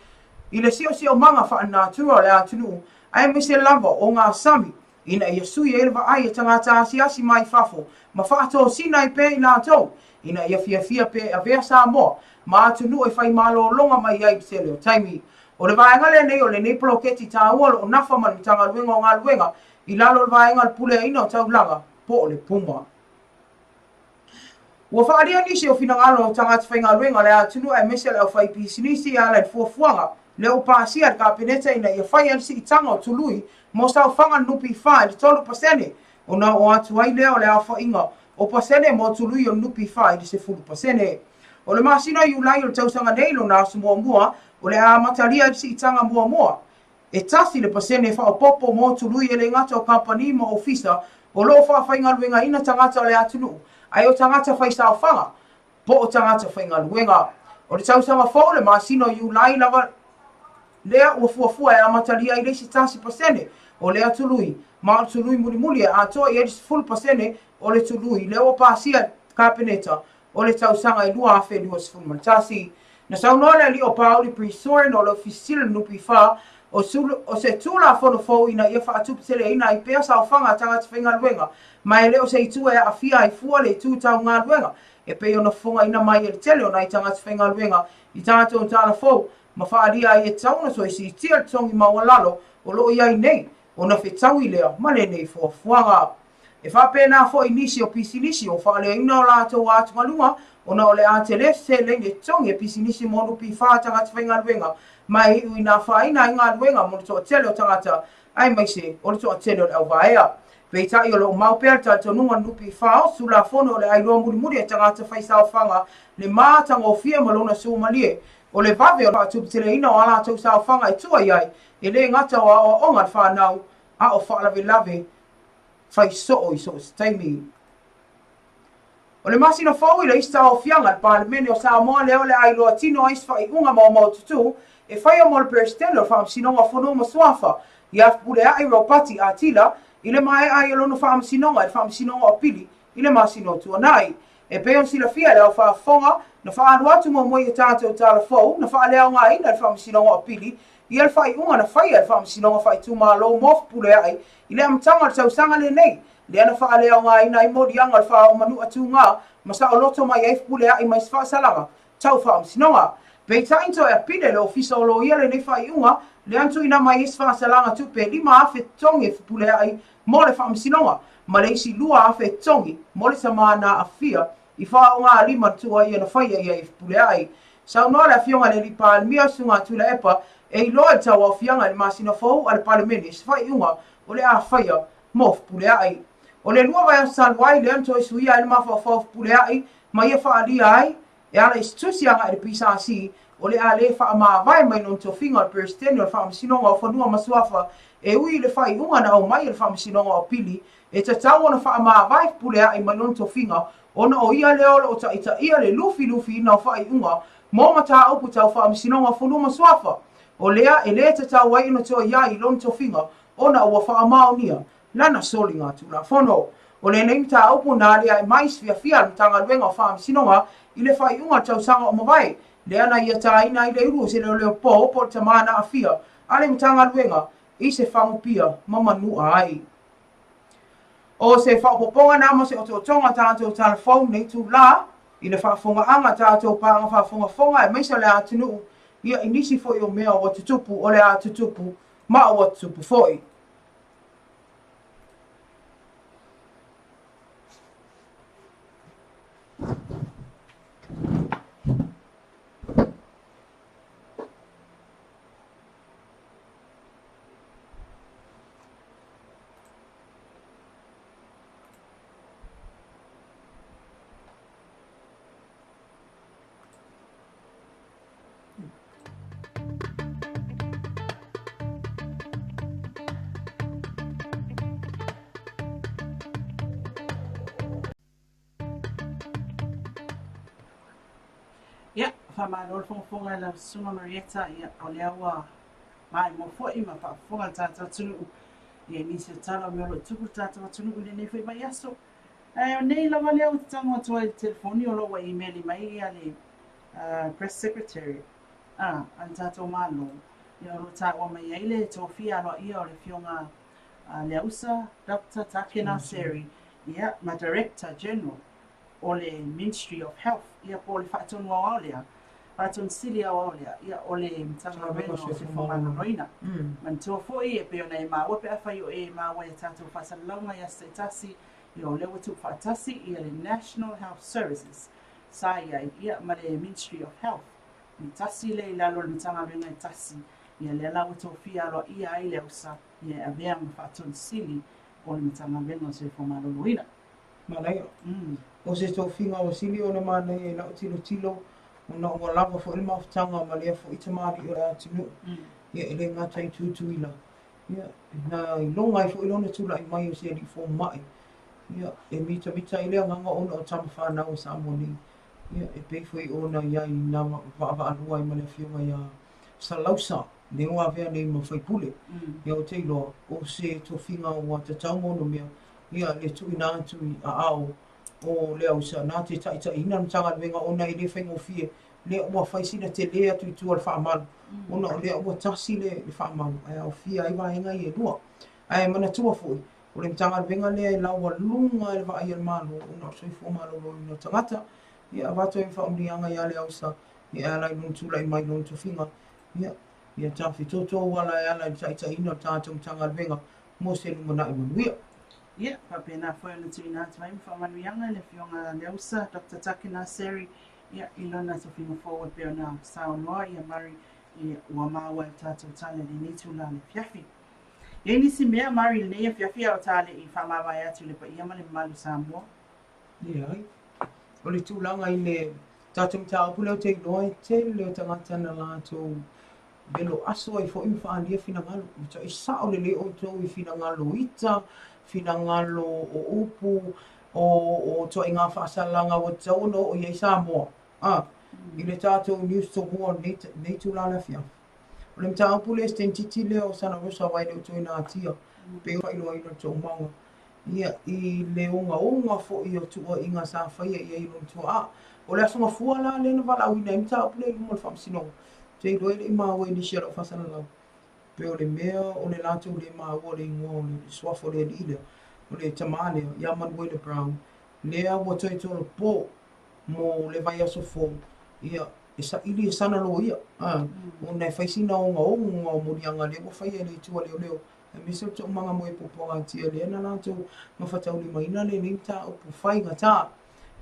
i le siosiomaga faalenatura o le atunuu aemaise lava o gasami ina ia sui ai le vaai a tagata asiasi mai fafo ma faatosina ai pea i latou ina ia fiafia pea e avea Samoa ma atunuu e fai malologa mai ai i le tele o taimi. O le vaega lenei o lenei poloketi taua o lo o nafa ma le Matagaluega o Galuega i lalo o le vaega o le Puleaina o Taulaga po o le PUMA. Ua faaalia nisi o finagalo o tagata faigaluega o le atunuu aemaise le aufaipisinisi e ala i le fuafuaga lea ua pasia e le Kapeneta ina ia fai ai le siitaga o tului mo saofaga NPF i le 3% ona oo atu ai lea o le aofaiga o pasene mo tului o le NPF i le 10%. O le masina o Iulai o le tausaga nei lona aso muamua o le a amatalia ai le siitaga muamua E 1% faaopoopo mo tului e le gata o kamupani ma ofisa o lo o faafaigaluegaina tagata o le atunuu, ae o tagata faisaofaga po o tagata faigaluega. O le tausaga fou, le masina o Iulai lava lea ua fuafua e amatalia ai le isi 1% o lea tului, ma o le tului mulimuli e atoa i ai le 10% o le tului lea ua pasia e le Kapeneta o le tausaga e 2021. Na saunoa le alii o Paauli Prisorian o le Ofisa Sili o le NPF, o se Tulafono fou ina ia faatuputeleina ai pea saofaga a tagata faigaluega, ma e le o se itu e aafia ai fua le itu tau galuega, e pei ona fofogaina mai e le tele o nai tagata faigaluega i tatou tala fou ma faaalia ai e tatau ona toe siitia le totogi maualalo o lo o i ai nei ona fetaui lea ma lenei fuafuaga. E faapena foi nisi o pisinisi o faaleoina o latou atugaluga ona o le a tele se seleni e totogi e pisinisi mo NPF tagata faigaluega ma e iu ina afaina ai galuega mo le toatele o tagata aemaise o le toatele o le auvaea. Peitai o lo o mau pea le talitonuga o le NPF o se Tulafono o le a iloa mulimuli e tagata faisaofaga le matagofie ma lona suamalie o le vave o le faatuputeleina o a latou saofaga e tua i ai e le gata o aoaoga a le fanau a o faalavelave fai soo i so o se taimi. O le masina fou i le isi tauaofiaga a le Palemene o Samoa lea o le a iloa tino ai se faaiuga maumaututu e faia mo le Peresetene o le Faamasinoga o Fanua ma Suafa ia Fepuleai Ropati Atila i le maea ai o lona faamasinoga i le Faamasinoga o Apili i le masina o Tuanai. E pei ona silafia e le aofaafofoga, na faaalu atu muamua i a tatou tala fou na faaleaogaina e le Faamasinoga o Apili ia le faaiuga na faia e le Faamasinoga Faaitumalo mo Fepuleai i le amataga o le tausaga lenei, lea na faaleaogaina ai moliaga o le faaomanua tūgā ma saoloto mai ai Fepuleai mai se faasalaga tau faamasinoga. Peitai na toe apile le Ofisa o Loia lenei faaiuga, lea na tuuina mai ai se faasalaga tupe e $5,000 totogi e Fepuleai mo le faamasinoga, ma le isi $2,000 totogi mo le tama na aafia i faaaoga lima na tuuaia na faia i ai e Fepuleai. Saunoa le Afioga i le Alii Palemia, Susuga Tuilaepa, e iloa i le tauaofiaga i le masina fou a le Palemene se faaiuga o le a faia mo Fepuleai. O le 2 vaiaso talu ai lea na toe suia ai le mafaufau o Fepuleai ma ia faaalia ai e ala i se tusi agai i le PSC o le a le faamavae mai lona tofiga o le Peresetene o le Faamasinoga o Fanua ma Suafa e ui i le faaiuga na aumai e le Faamasinoga o Apili e tatau ona faamavae Fepuleai mai lona tofiga ona o ia lea o lo o taitaia le lufilufiina o faaiuga mo mataupu tau faamasinoga o fanua ma suafa. O lea e le tatau ai ona toe i ai i lona tofiga ona ua faamaonia lana soliga Tulafono. O lenei mataupu na aliae mai se fiafia a le Matagaluega o Faamasinoga i le faaiuga o le tausaga o mavae, lea na ia taina ai le ulu o se leoleo po po o le tama na aafia a le Matagaluega. i se fagupia ma manu'a ai. O se faaopoopoga na ma se otootoga tatou tala fou nei itulā i le faafogaaga tatou paaga faafogafoga aemaise o le atunuu, ia i nisi foi o mea ua tutupu o le a tutupu ma ua tutupu foi. Ia, faamalo le fogafoga i lau Susuga Marietta, ia, o lea ua maimoa foi ma faafofoga le tatou atunuu ia i nisi o tala o mea o lo o tupu le tatou atunuu i lenei foi vaiaso. Ae o nei lava lea ou te tago atu ai i le telefoni o lo o ua imeli mai ia le Press Secretary a le tatou Malo, ia o lo o taua mai ai le tofia aloaia o le Afioga Leausa Doctor Takena Seri, ia, ma Director General o le Ministry of Health, ia po o le Faatonu Aoao lea, Faatonu Sili Aoao lea, ia o le Matagaluega o Soifua Maloloina. Manatua foi e pei ona e maua pe afai o e maua i a tatou faasalalauga i aso taitasi, ia o lea ua tuufaatasi ia le National Health Services sa i ai, ia ma le Ministry of Health. E tasi lea i lalo o le Matagaluega e tasi, ia lea la ua tofia aloaia ai le ausa ia e avea ma Faatonu Sili o le Matagaluega o Soifua Maloloina. Manaia. O se tofiga ua sili ona manaia i lau tilotilo, ona ua lava foi le mafutaga ma lea foi tamalii o le atunuu, ia e le gata i Tutuila, ia, na iloga ai foi lona tulai mai o se alii fomai, ia, e mitamita ai le agaga ona o tama fanau a Samoa nei, ia, e pei foi ona i ai na vaavaalua ai ma le afioga ia Salausa, lea ua avea nei ma faipule. Ia, ou te iloa, o se tofiga ua tatau ma onomea, ia, le tuuina atu i aao o Leausa na te taitaiina le Matagaluega ona e le faigofie lea ua fai sina tele atu i tua o le faamalu ona o lea ua tasi le faamalu ae aofia ai vaega ia e lua. Ae manatua foi, o le Matagaluega lea e laualuga i le vaai a le Malo ona o le soifua maloloina o tagata. Ia avatu ai ma faamanuiaga ia Leausa e ala i lona tulai mai i lona tofiga. Ia, ia tafitoto ou ala e ala i le taitaiina o le tatou Matagaluega mo se lumanai manuia. Ia, faapena foi ona tuuina atu ai ma faamanuiaga i le Afioga Leausa Doctor Takina Seri, ia, i lona tofiga fou e pei ona saunoa ia Murray, ia, ua maua e le tatou tala i lenei itula i le afiafi. E i ai nisi mea Murray i lenei afiafi a o ta le i faamavae atu i le paia ma le mamalu o Samoa? Leai. O le tulaga i le tatou mataupu lea ou te iloa e tele o tagata na latou velo aso ai foi ma faaalia finagalo. Matuai sao lelei outou i finagalo ita, finagalo o upu, o, o ituaiga faasalaga ua tatau ona oo i ai Samoa, a, i le tatou news tomua o lenei, lenei itula le afiafi. O le mataupu lea sitenititi lea o Sana Rosa aua e le o toe natia, pei ona faailoaina le toomaga Ia, i le ogaoga foi o tuuaiga sa faia i ai i lona tuaa. O le Aso Gafua la lea na valaauina ai mataupu lea i luma o le Faamasinoga, ou te iloa e le i maua i nisi o lau faasalalau. Pei o le mea o le latou le maua o le igoa o le suafa o le alii lea, o le tama lea, ia Manuele Brown, lea ua toe tolopo mo le vaiaso fou, ia, e saili e sana loia, a, ona e fai sina ogaoga o moliaga lea ua faia e le itu a leoleo Aemaise o le toomaga moe puapuagatia lea na latou gafataulimaina lenei mataupu faigata.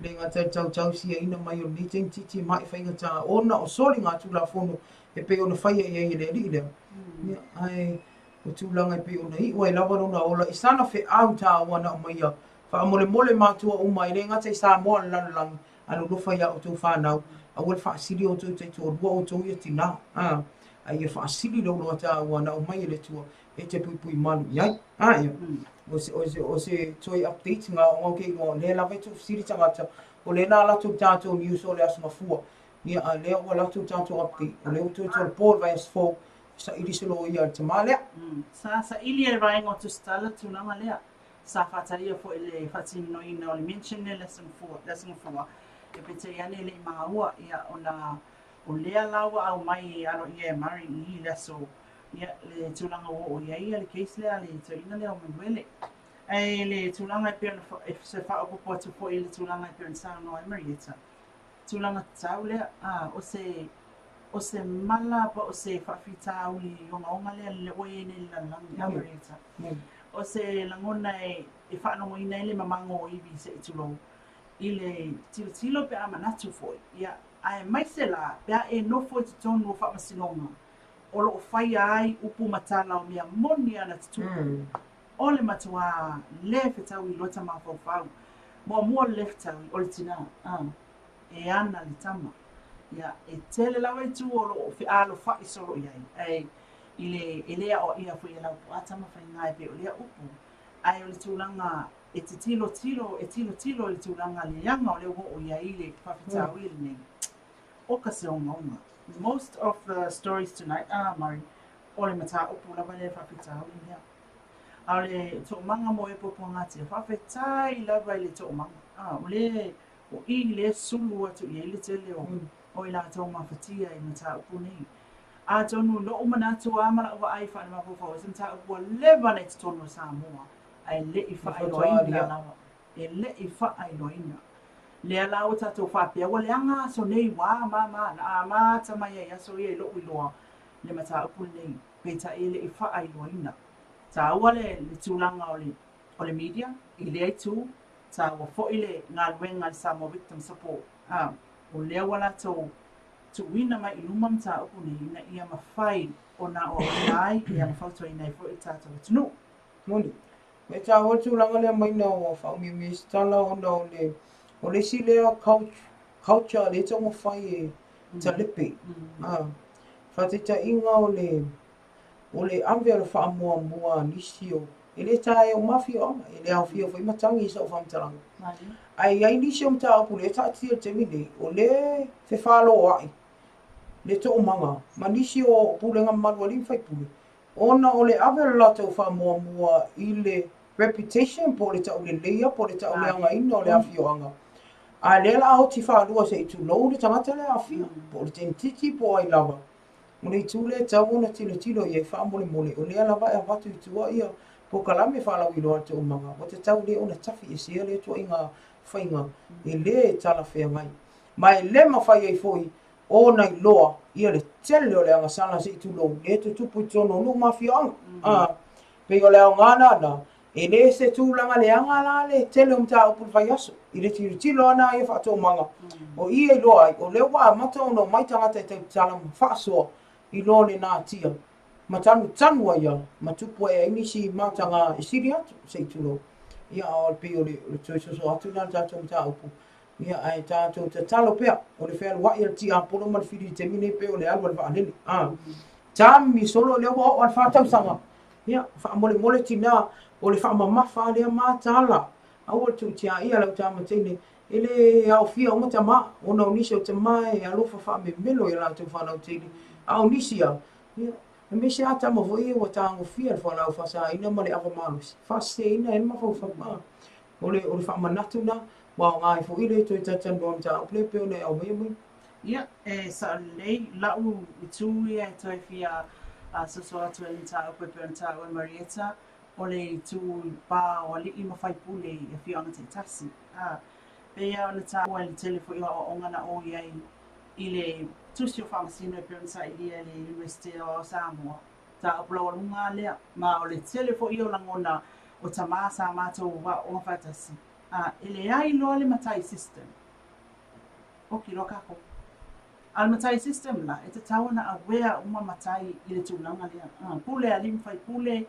Le gata i le tautausiaina mai o lenei teinititi ma'i faigata ona o soliga Tulafono e pei ona faia i ai e le alii lea. Ia, ae o tulaga e pei ona iu ai lava lona ola i sana feau taua na aumaia faamolemole matua uma e le gata i Samoa o le lalolagi alolofa iā outou fanau, aua le faasili outou taitoalua outou ia tinā, a, a ia faasili le oloa taua na aumai e le Atua e te puipui malu i ai. A ia, o se, o se, o se toe update ngā o ngau ke iloa, o lea lava e tuufesili tagata, o lea na latou tatou news o le Aso Gafua, ia a lea ua latou tatou update, o lea ua toe tolopo le vaiaso fou, saili se loia a le tamā lea. Sa saili e le vaega o Tusitala le tulaga lea. Sa faatalia foi le faatinoina o le mention lea i le Aso Gafua, ia peitai ane e le i maua, ia ona o lea la ua aumai e aloaia e Murray i le aso Ia, le tulaga ua oo i ai le case lea a le toeaina lea o Manuele. Ae le tulaga e pei ona se faaopoopo atu foi i le tulaga e pei ona saunoa ai Marietta, tulaga tatau lea, a, o se, o se mala po o se faafitauli ogaoga lea lea ua i ai nei i le lalolagi, a Marietta? O se lagona e, e faalogoina ai le mamago o ivi se i tulou, i le tilotilo pe a manatu foi, ia, aemaise la pe a e nofo i totonu o faamasinoga o lo o faia ai upu ma tala o mea moni ana tutupu. O le matuā lē fetaui loa ta mafaufau. Muamua o le lē fetaui, o le tinā, a, e ana le tama. Ia, e tele lava itu o lo o fealofa'i solo i ai, ae i le, e lē aoaia foi e Laupua Tamafaiga e pei o lea upu, ae o le tulaga e te tilotilo, e tilotilo i le tulaga leaga o lea ua oo i ai le faafitauli lenei. Oka se ogaoga. Most of the stories tonight are Mari, o le mataupu lava lea e faafitauli lea. A o le toomaga mo e puapuagatia, faafetai lava i le toomaga. A, o le, o i lea sulu atu i ai le tele o, o i latou mafatia i mataupu nei. Atonu i lo'u manatu a ma la'u vaai faalemafaufau ai se mataupu ua leva ona i totonu o Samoa, ae le i faailoaina lava. E le i faailoaina. Lea la ua tatou faapea ua leaga aso nei ua ma ma na amata mai ai aso ia i lo'u iloa le mataupu lenei, peitai e le i faailoaina. Taua le le tulaga o le o le media i lea itu, taua foi le galuega a le Samoa Victim Support, a o lea ua latou tuuina mai i luma mataupu nei ina ia mafai ona aoaoina ai ia ma fautuaina ai foi le tatou atunuu. Moni. E taua le tulaga lea mai ina ua faaumiumi ai se tala ona o le o le isi lea culture lea e taumafai e talepe. A, faataitaiga o le o le ave o le faamuamua a nisi o e le taea uma afioaga, e le aofia foi matagi i sau faamatalaga. Ae i ai nisi o mataupu lea e taatia i le taimi nei, o lea e fefaloai le toomaga ma nisi o pulega mamalu a alii ma faipule Ona o le ave o le latou faamuamua i le reputation po o le tauleleia po o le tauleagaina o le afioaga, a lea la a oti faalua se i tulou le tagata lea e aafia, po o le tenititi po o ai lava. O le itu lea e tatau ona tilotilo i ai faamolemole, o lea lava e avatu i tua ia polokalame faalauiloa a le toomaga, ua tatau lea ona tafiesea lea ituaiga faiga e le talafeagai. Ma e le mafai ai foi ona iloa ia le tele o le agasala se i tulou lea e tutupu i totonu o nuu ma afioaga. A, pei o le aoga lena, e le se tulaga leaga la le tele o mataupu i le vaiaso, i le tilotilo lava na ia faatoomaga, o i e iloa ai, o lea ua amata ona omai tagata e tau tatala ma faasoa i lo le natia, ma tanutanu ai lava, ma tupu ae ai nisi mataga e sili atu, se i tulou. Ia, a o le pei o le toe soso atu lena o le tatou mataupu, Ia, ae tatou tatalo pea, o le fealuai a le tiapolo ma le fili i le taimi nei pei o le alu a le vaalele. A, tami solo lea ua oo a le 4 tausaga. Ia, faamolemole tinā, o le faamamafa lea ma tala. Aua le tuutiaia lau tama teine, e le aofia uma tamā, ona o nisi o tamā e alofa faamemelo i a latou fanau teine, a o nisi lava, ia, aemaise lava tama foi ia ua tagofia e le fualaau faasaina ma le ava malosi, faaseseina ai le mafaufau. A, o le, o le faamanatu lena, Ua aoga ai foi le toe talatalanoa mataupu lea e pei ona e aumaia mai. Ia, e sao lelei la'u itu ia e toe fia soso atu ai i le mataupu e pei ona taua e Marietta, o le itu i pa o alii ma faipule i afioaga taitasi. A, pei lava ona taua i le tele foi o aoaoga na o i ai i le tusi o Faamasino e pei ona sailia e le Iunivesite Aoao o Samoa, mataupu laualuga lava lea, ma o le tele foi ia o lagona o tamā sa matou aooga faatasi. A e leai loa le matai system, oki loa kākou. A o le matai system la, e tatau ona aware uma matai i le tulaga lea. A, pule alii ma faipule,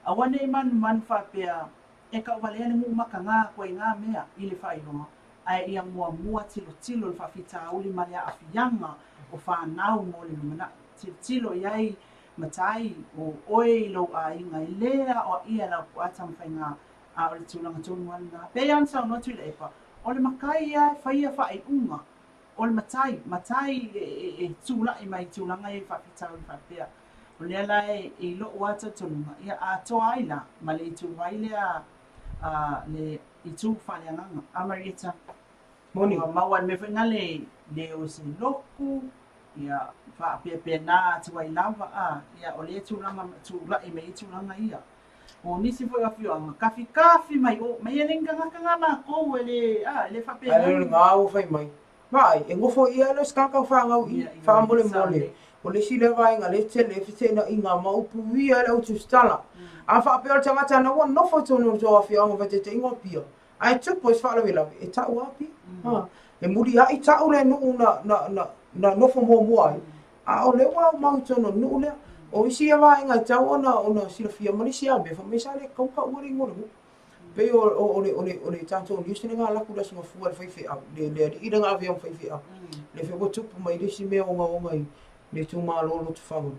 aua ne i manumanu faapea e kauvalea le nuu makaga koe i ngā mea i le faailoga, ae ia muamua tilotilo le faafitauli ma le aafiaga o whanau mo le lumanai. Tilotilo i ai matai o oe i lou aiga e lē aoaia e lau puaa tamafaiga A o le tulaga tonu lava lena. Pei lava ona saunoa Tuilaepa, o le matai ia e faia faaiuga, o le matai, matai e tulai mai i tulaga ia i faafitauli faapea. O lea la e i lou lava talitonuga, ia atoa ai la ma le ituvai lea, le itu faaleagaga. A Marietta, Moni. Ua maua i le mea foi lena le o se loku, Ia, faapeapena atu ai lava, a, ia, o lea tulaga, tulai mai ai tulaga ia. O nisi foi o afioaga, kafikafi mai o, mai e le ni tagata na matou, e le, a, e le faapena. Ae le o le gā ua fai mai. Vaai, e nofo i ia le se tagata o fanau i, faamolemole. O le isi lea vaega lea e tele ai feteenaiga ma upu ia e le au tusitala. A faapea o le tagata na ua nofo i totonu o le tou afioaga faitaitaiga o Apia, ae tupu ai se faalavelave, e tau lava Apia. E muliai tau le nuu na, na, na, na nofo muamua ai, a o lea ua aumau i totonu o le nuu lea. O isi ia vaega e tatau ona, ona silafia ma le isi lava mea, fai mai sa le tatau ona taua le igoa o le nuu. Pei o, o, o le, o le, o le tatou news lea na alu atu i le Aso Gafua i le faifeau, le, le alii lea na avea ma faifeau. Lea foi ua tupu mai le isi mea ogaoga i le itumalo o Lotofaga.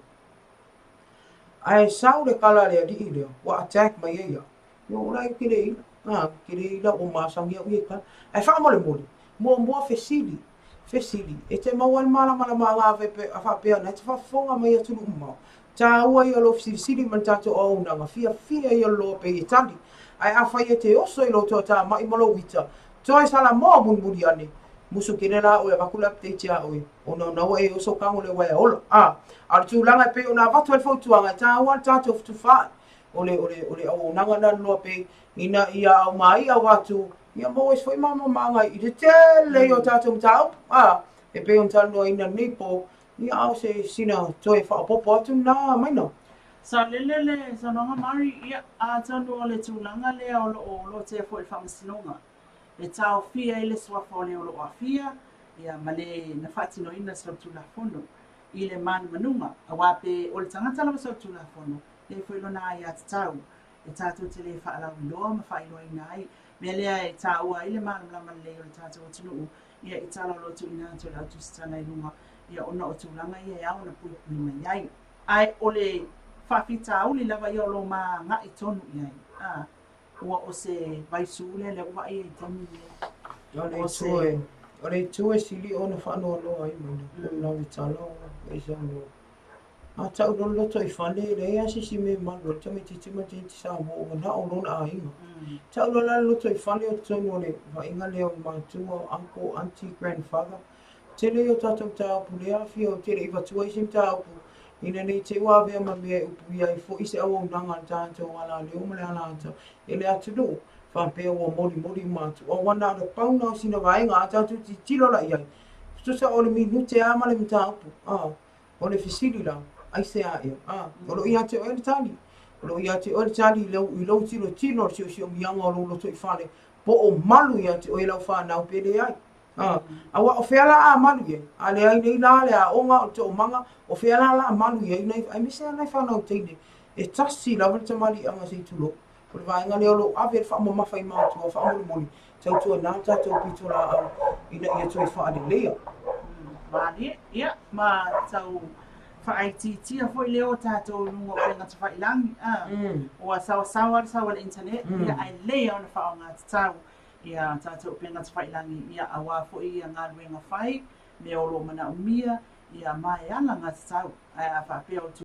Ae sau le tala a le alii lea, ua attack mai ai au. Ia ua la ou te le ila, a, ou te le ila ua masani au i ia tala. Ae faamolemole, muamua fesili, fesili, e te maua ai le malamalamaaga a faapea na e te faafofoga mai i atunuu mamao. Taua ia o lou fesilisili ma le tatou auaunaga, fiafia ia o le loa pei e tali. Ae afai e te oso i lou toatamai ma lou ita, toe Salamoa mulimuli ane, musu tele la oe avatu le update ia oe, ona ona ua e oso tago le uaea ola. A, a o le tulaga e pei ona avatu ai le fautuaga, e taua le tatou fetufaai. O le, o le, o le auaunaga lena le loa pei, ina ia aumai avatu, ia maua ai se foi malamalamaaga i le tele ia o tatou mataupu. A, e pei ona talanoaina i lenei po, Ia a o se sina toe faaopoopo atu lena Maina. Saolele le saunoaga Mari, ia, atonu o le tulaga lea o lo o lotea foi i le Faamasinoga e taofia ai le suafa o le o lo o aafia, ia, ma le na faatinoina le solitulafono i le manumanuga, aua pe o le tagata lava solitulafono, e i ai foi lona aiatatau e tatou te le faalauiloa ma faailoaina ai. Mea lea e taua ai le malamalama lelei o le tatou atunuu ia i tala o lo o tuuina atu e le au tusitala i luga, ia ona o tulaga ia e ao ona puipui mai ai. Ae o le faafitauli lava ia o lo o magai tonu i ai, a, ua o se vaisu lea lea ua vaai ai i le taimi lenei. O le itu e, o le itu e sili ona faanoanoa ai Maina, o le lavetala o e saunoa. A tau loa le lotoifale, e leai lava se isi mea e malu ai le tamaitiiti ma le tamaitiiti Samoa ua na o lona aiga. Tau loa la le lotoifale o totonu o le vaaiga lea o matua, o uncle, aunty, grandfather. Tele ia o tatou mataupu lea aafia ou te le i avatua isi mataupu ina ne i te i ua avea ma mea e upuia ai foi se auaunaga a le tatou alaleo ma le alaata e le atunuu faapea ua molimoli uma atu. Aua na o le pau na o sina vaega a tatou tilotilo la i ai, tusa o le minute lava ma le mataupu. O le fesili la, aisea ea? A, o lo o ia te oe le tali. O lo o ia te oe le tali i lou, i lou tilotilo, le siosiomiaga o lou lotoifale, po o malu ia te oe lau fanau pe leai. A, aua o fea la a malu i ai? A leai nei la le aoga o le toomaga, o fea la la a malu i ai nai, aemaise lava nai fanau teine, e tasi lava le tamaliiaga se i tulou. O le vaega lea o lo o ave le faamamafa i matua faamolemole, tautuana le tatou pitolaau ina ia toe faaleleia. Malie, ia, ma tau faaitiitia foi lea o tatou i luga o upega tafailagi, a, ua saoasaoa le sau a le internet, ia, ae lelei lava ona faaaoga tatau ia tatou upega tafailagi, ia, aua foi ia galuega fai, mea o lo o manaomia, ia, ma e alagatatau. Ae a faapea o le.